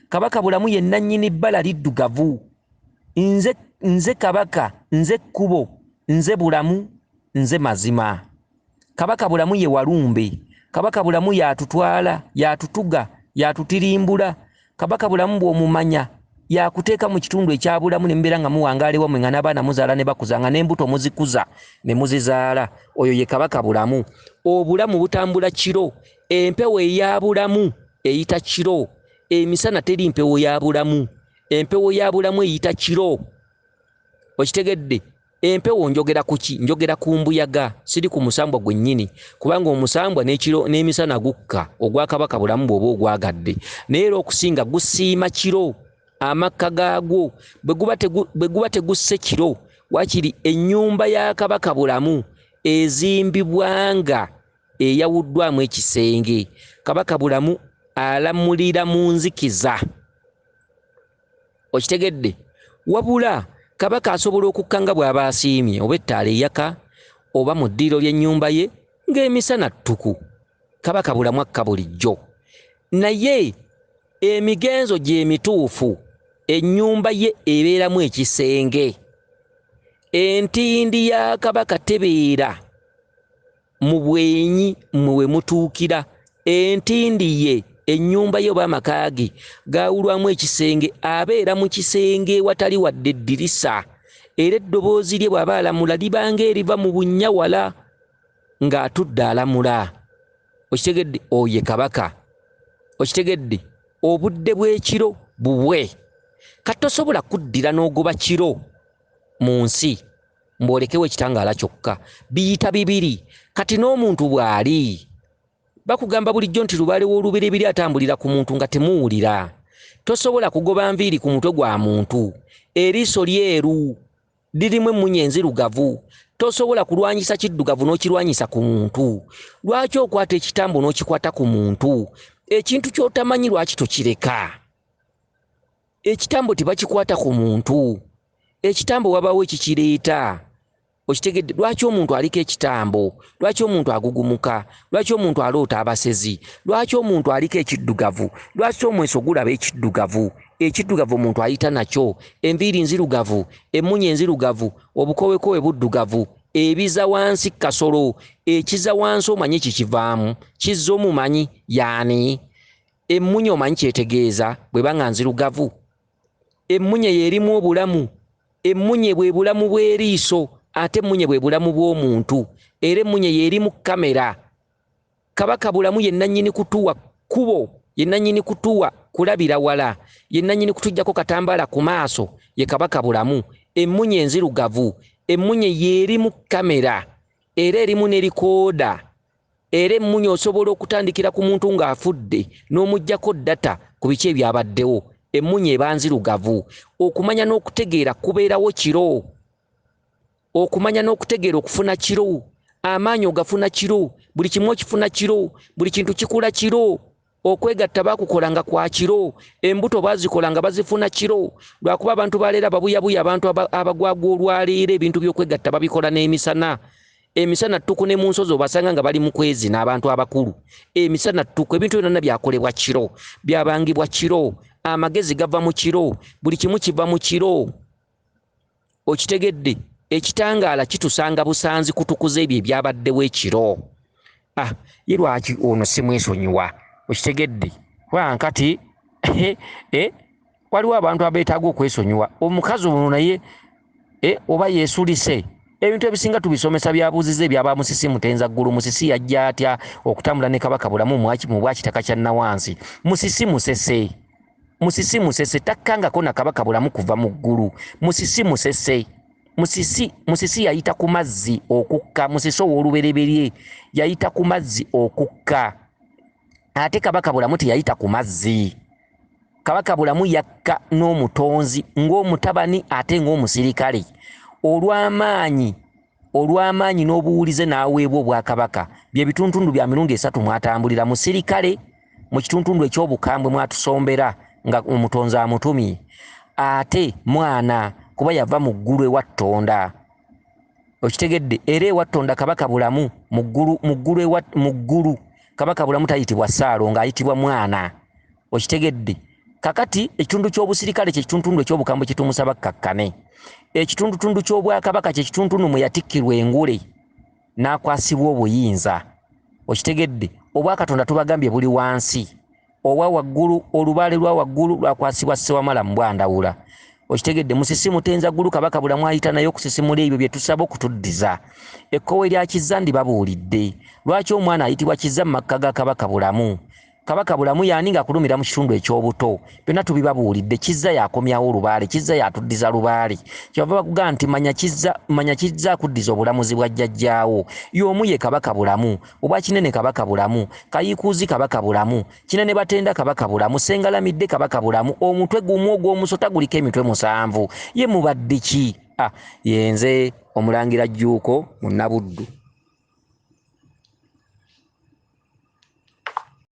Kabaka Bulamu ye nnannyini bbala liddugavu. Nze Kabaka, nze kkubo, nze bulamu, nze mazima. Kabaka Bulamu ye walumbe. Kabaka Bulamu y'atutwala, y'atutuga, y'atutirimbula. Kabaka Bulamu bw'omumanya yakuteeka mu kitundu ekya bulamu ne mubeera nga muwangaala ewammwe nga n'abaana muzaala ne bakuza nga n'embuto muzikuza ne muzizaala. Oyo ye Kabaka Bulamu. Obulamu butambula kiro. Empewo eya bulamu eyita kiro. Emisana teri mpewo ya bulamu. Empewo ya bulamu eyita kiro. Okitegedde? Empewo njogera ku ki? Njogera ku mbuyaga, siri ku musambwa gwennyini, kubanga omusambwa n'ekiro n'emisana gukka ogwa Kabaka Bulamu bw'oba ogwagadde. Naye era okusinga gusiima kiro, amakka gaagwo bwe guba tegusse kiro, waakiri ennyumba ya Kabaka Bulamu ezimbibwa nga eyawuddwamu ekisenge. Kabaka Bulamu alamulira mu nzikiza. Okitegedde? Wabula Kabaka asobola okukka nga bw'aba asiimye, oba ettaala eyaka, oba mu ddiiro ly'ennyumba ye ng'emisana ttuku. Kabaka Bulamu akka bulijjo. Naye emigenzo gye emituufu, ennyumba ye ebeeramu ekisenge. Entindi ya Kabaka tebeera mu bwenyi mmwe we mutuukira. Entindi ye Ennyumba ye oba amaka ge gaawulwamu ekisenge, abeera mu kisenge ewatali wadde eddirisa, era eddoboozi lye bw'aba alamula libanga eriva mu bunnya wala ng'atudde alamula. Okitegedde? Oyo ye kabaka. Okitegedde? Obudde bw'ekiro bubwe. Kati tosobola kuddira n'ogoba kiro mu nsi mbw'olekewo ekitangaala kyokka. Biyita bibiri. Kati n'omuntu bw'ali, bakugamba bulijjo nti lubaale w'olubereberye atambulira ku muntu nga temuwulira. Tosobola kugoba nviiri ku mutwe gwa muntu. Eriiso lyeru, lirimu emmunye enzirugavu. Tosobola kulwanyisa kiddugavu n'okirwanyisa ku muntu. Lwaki okwata ekitambo n'okikwata ku muntu? Ekintu ky'otamanyi lwaki tokireka? Ekitambo tebakikwata ku muntu. Ekitambo wabaawo ekikireeta. Okitegedde? Lwaki omuntu aliko ekitambo? Lwaki omuntu agugumuka? Lwaki omuntu aloota abasezi? Lwaki omuntu aliko ekiddugavu? Lwaki omweso gulaba ekiddugavu? Ekiddugavu omuntu ayita nakyo. Enviiri nzirugavu, emmunye enzirugavu, obukowekowe buddugavu, ebiza wansi kasolo. Ekiza wansi omanyi kikivaamu? Kizza omumanyi yaani? Emmunye omanyi kyetegeeza bw'eba nga nzirugavu? Emmunye y'erimu obulamu. Emmunye bwe bulamu bw'eriiso, ate emmunye bwe bulamu bw'omuntu. Era emmunye y'erimu kamera. Kabaka Bulamu ye nannyini kutuwa kkubo, ye nannyini kutuwa kulabira wala, ye nannyini kutuggyako katambaala ku maaso, ye Kabaka Bulamu. Emmunye enzirugavu, emmunye y'erimu kamera, era erimu ne likooda. Era emmunye osobola okutandikira ku muntu ng'afudde n'omuggyako data ku biki ebyabaddewo. Emmunye eba nzirugavu. Okumanya n'okutegeera kubeerawo kiro. Okumanya n'okutegeera okufuna kiro. Amaanyi ogafuna kiro. Buli kimu okifuna kiro. Buli kintu kikula kiro. Okwegatta baakukolanga kwa kiro. Embuto baazikolanga bazifuna kiro. Lwakuba abantu baleero ababuyabuya abantu abagwagwa olwaleero ebintu by'okwegatta babikola n'emisana. Emisana ttuku ne mu nsozi obasanga nga bali mu kwezina abantu abakulu. Emisana ttuku ebintu byonna byakolebwa kiro, byabangibwa kiro, amagezi gava mu kiro, buli kimu kiva mu kiro. Okitegedde? Ekitangaala kitusanga busanzi kutukuza ebyo ebyabaddewo ekiro. Ah, ye lwaki ono simwesonyiwa? Okitegedde? Kubanga kati waliwo abantu abeetaaga okwesonyiwa. Omukazi ono naye oba yeesulise. Ebintu ebisinga tubisomesa byabuuziza ebyaba Musisi Mutenza Ggulu. Musisi yajja atya okutambula ne Kabaka Bulamu mu bwakitaka kya Nawansi? Musisi Musese. Musisi Musese takkangako na Kabaka Bulamu kuva mu ggulu. Musisi Musese. Musisi yayita ku mazzi okukka. Musisi ow'olubereberye yayita ku mazzi okukka. Ate Kabaka Bulamu teyayita ku mazzi. Kabaka Bulamu yakka n'omutonzi ng'omutabani ate ng'omusirikale. Olw'amaanyi n'obuwulize n'aweebwa obwakabaka. Bye bituntundu bya mirundi esatu mw'atambulira. Musirikale mu kituntundu eky'obukambwe mw'atusombera nga omutonzi amutumye. Ate mwana kuba yava mu ggulu ewa Ttonda. Okitegedde? Era ewa Ttonda Kabaka Bulamu mu ggulu, mu ggulu ewa, mu ggulu Kabaka Bulamu tayitibwa Ssaalongo, ayitibwa mwana. Okitegedde? Kakati ekitundu ky'obusirikale kye kituntundu eky'obukambwe kye tumusaba kkakkane. Ekitundutundu ky'obwakabaka kye kituntundu mwe yatikkirwa engule n'akwasibwa obuyinza. Okitegedde? Obwakatonda tubagambye buli wansi. Obwa waggulu, olubaale lwa waggulu lwakwasibwa Ssewamala mu Bwandawula. Okitegedde? Musisi Mutenza Ggulu Kabaka Bulamu ayita naye okusisimula ebyo bye tusaba okutuddiza. Ekkowe lya Kizza ndibabuulidde. Lwaki omwana ayitibwa Kizza mu makka ga Kabaka Bulamu? Kabaka Bulamu y'ani ng'akulumira mu kitundu eky'obuto? Byonna tubibabuulidde. Kizza y'akomyawo olubaale, Kizza y'atuddiza lubaale. Kyebava bakugamba nti manya Kizza, manya Kizza akuddiza obulamuzi bwa jjajjaawo. Y'omu ye Kabaka Bulamu, Obwakinene Kabaka Bulamu, Kayiikuuzi Kabaka Bulamu, Kinene Batenda Kabaka Bulamu, Ssengalamidde Kabaka Bulamu, omutwe gumu ogw'omusota guliko emitwe 7. Ye mubadde ki? Ah, yenze Omulangira Jjuuko Munnabuddu.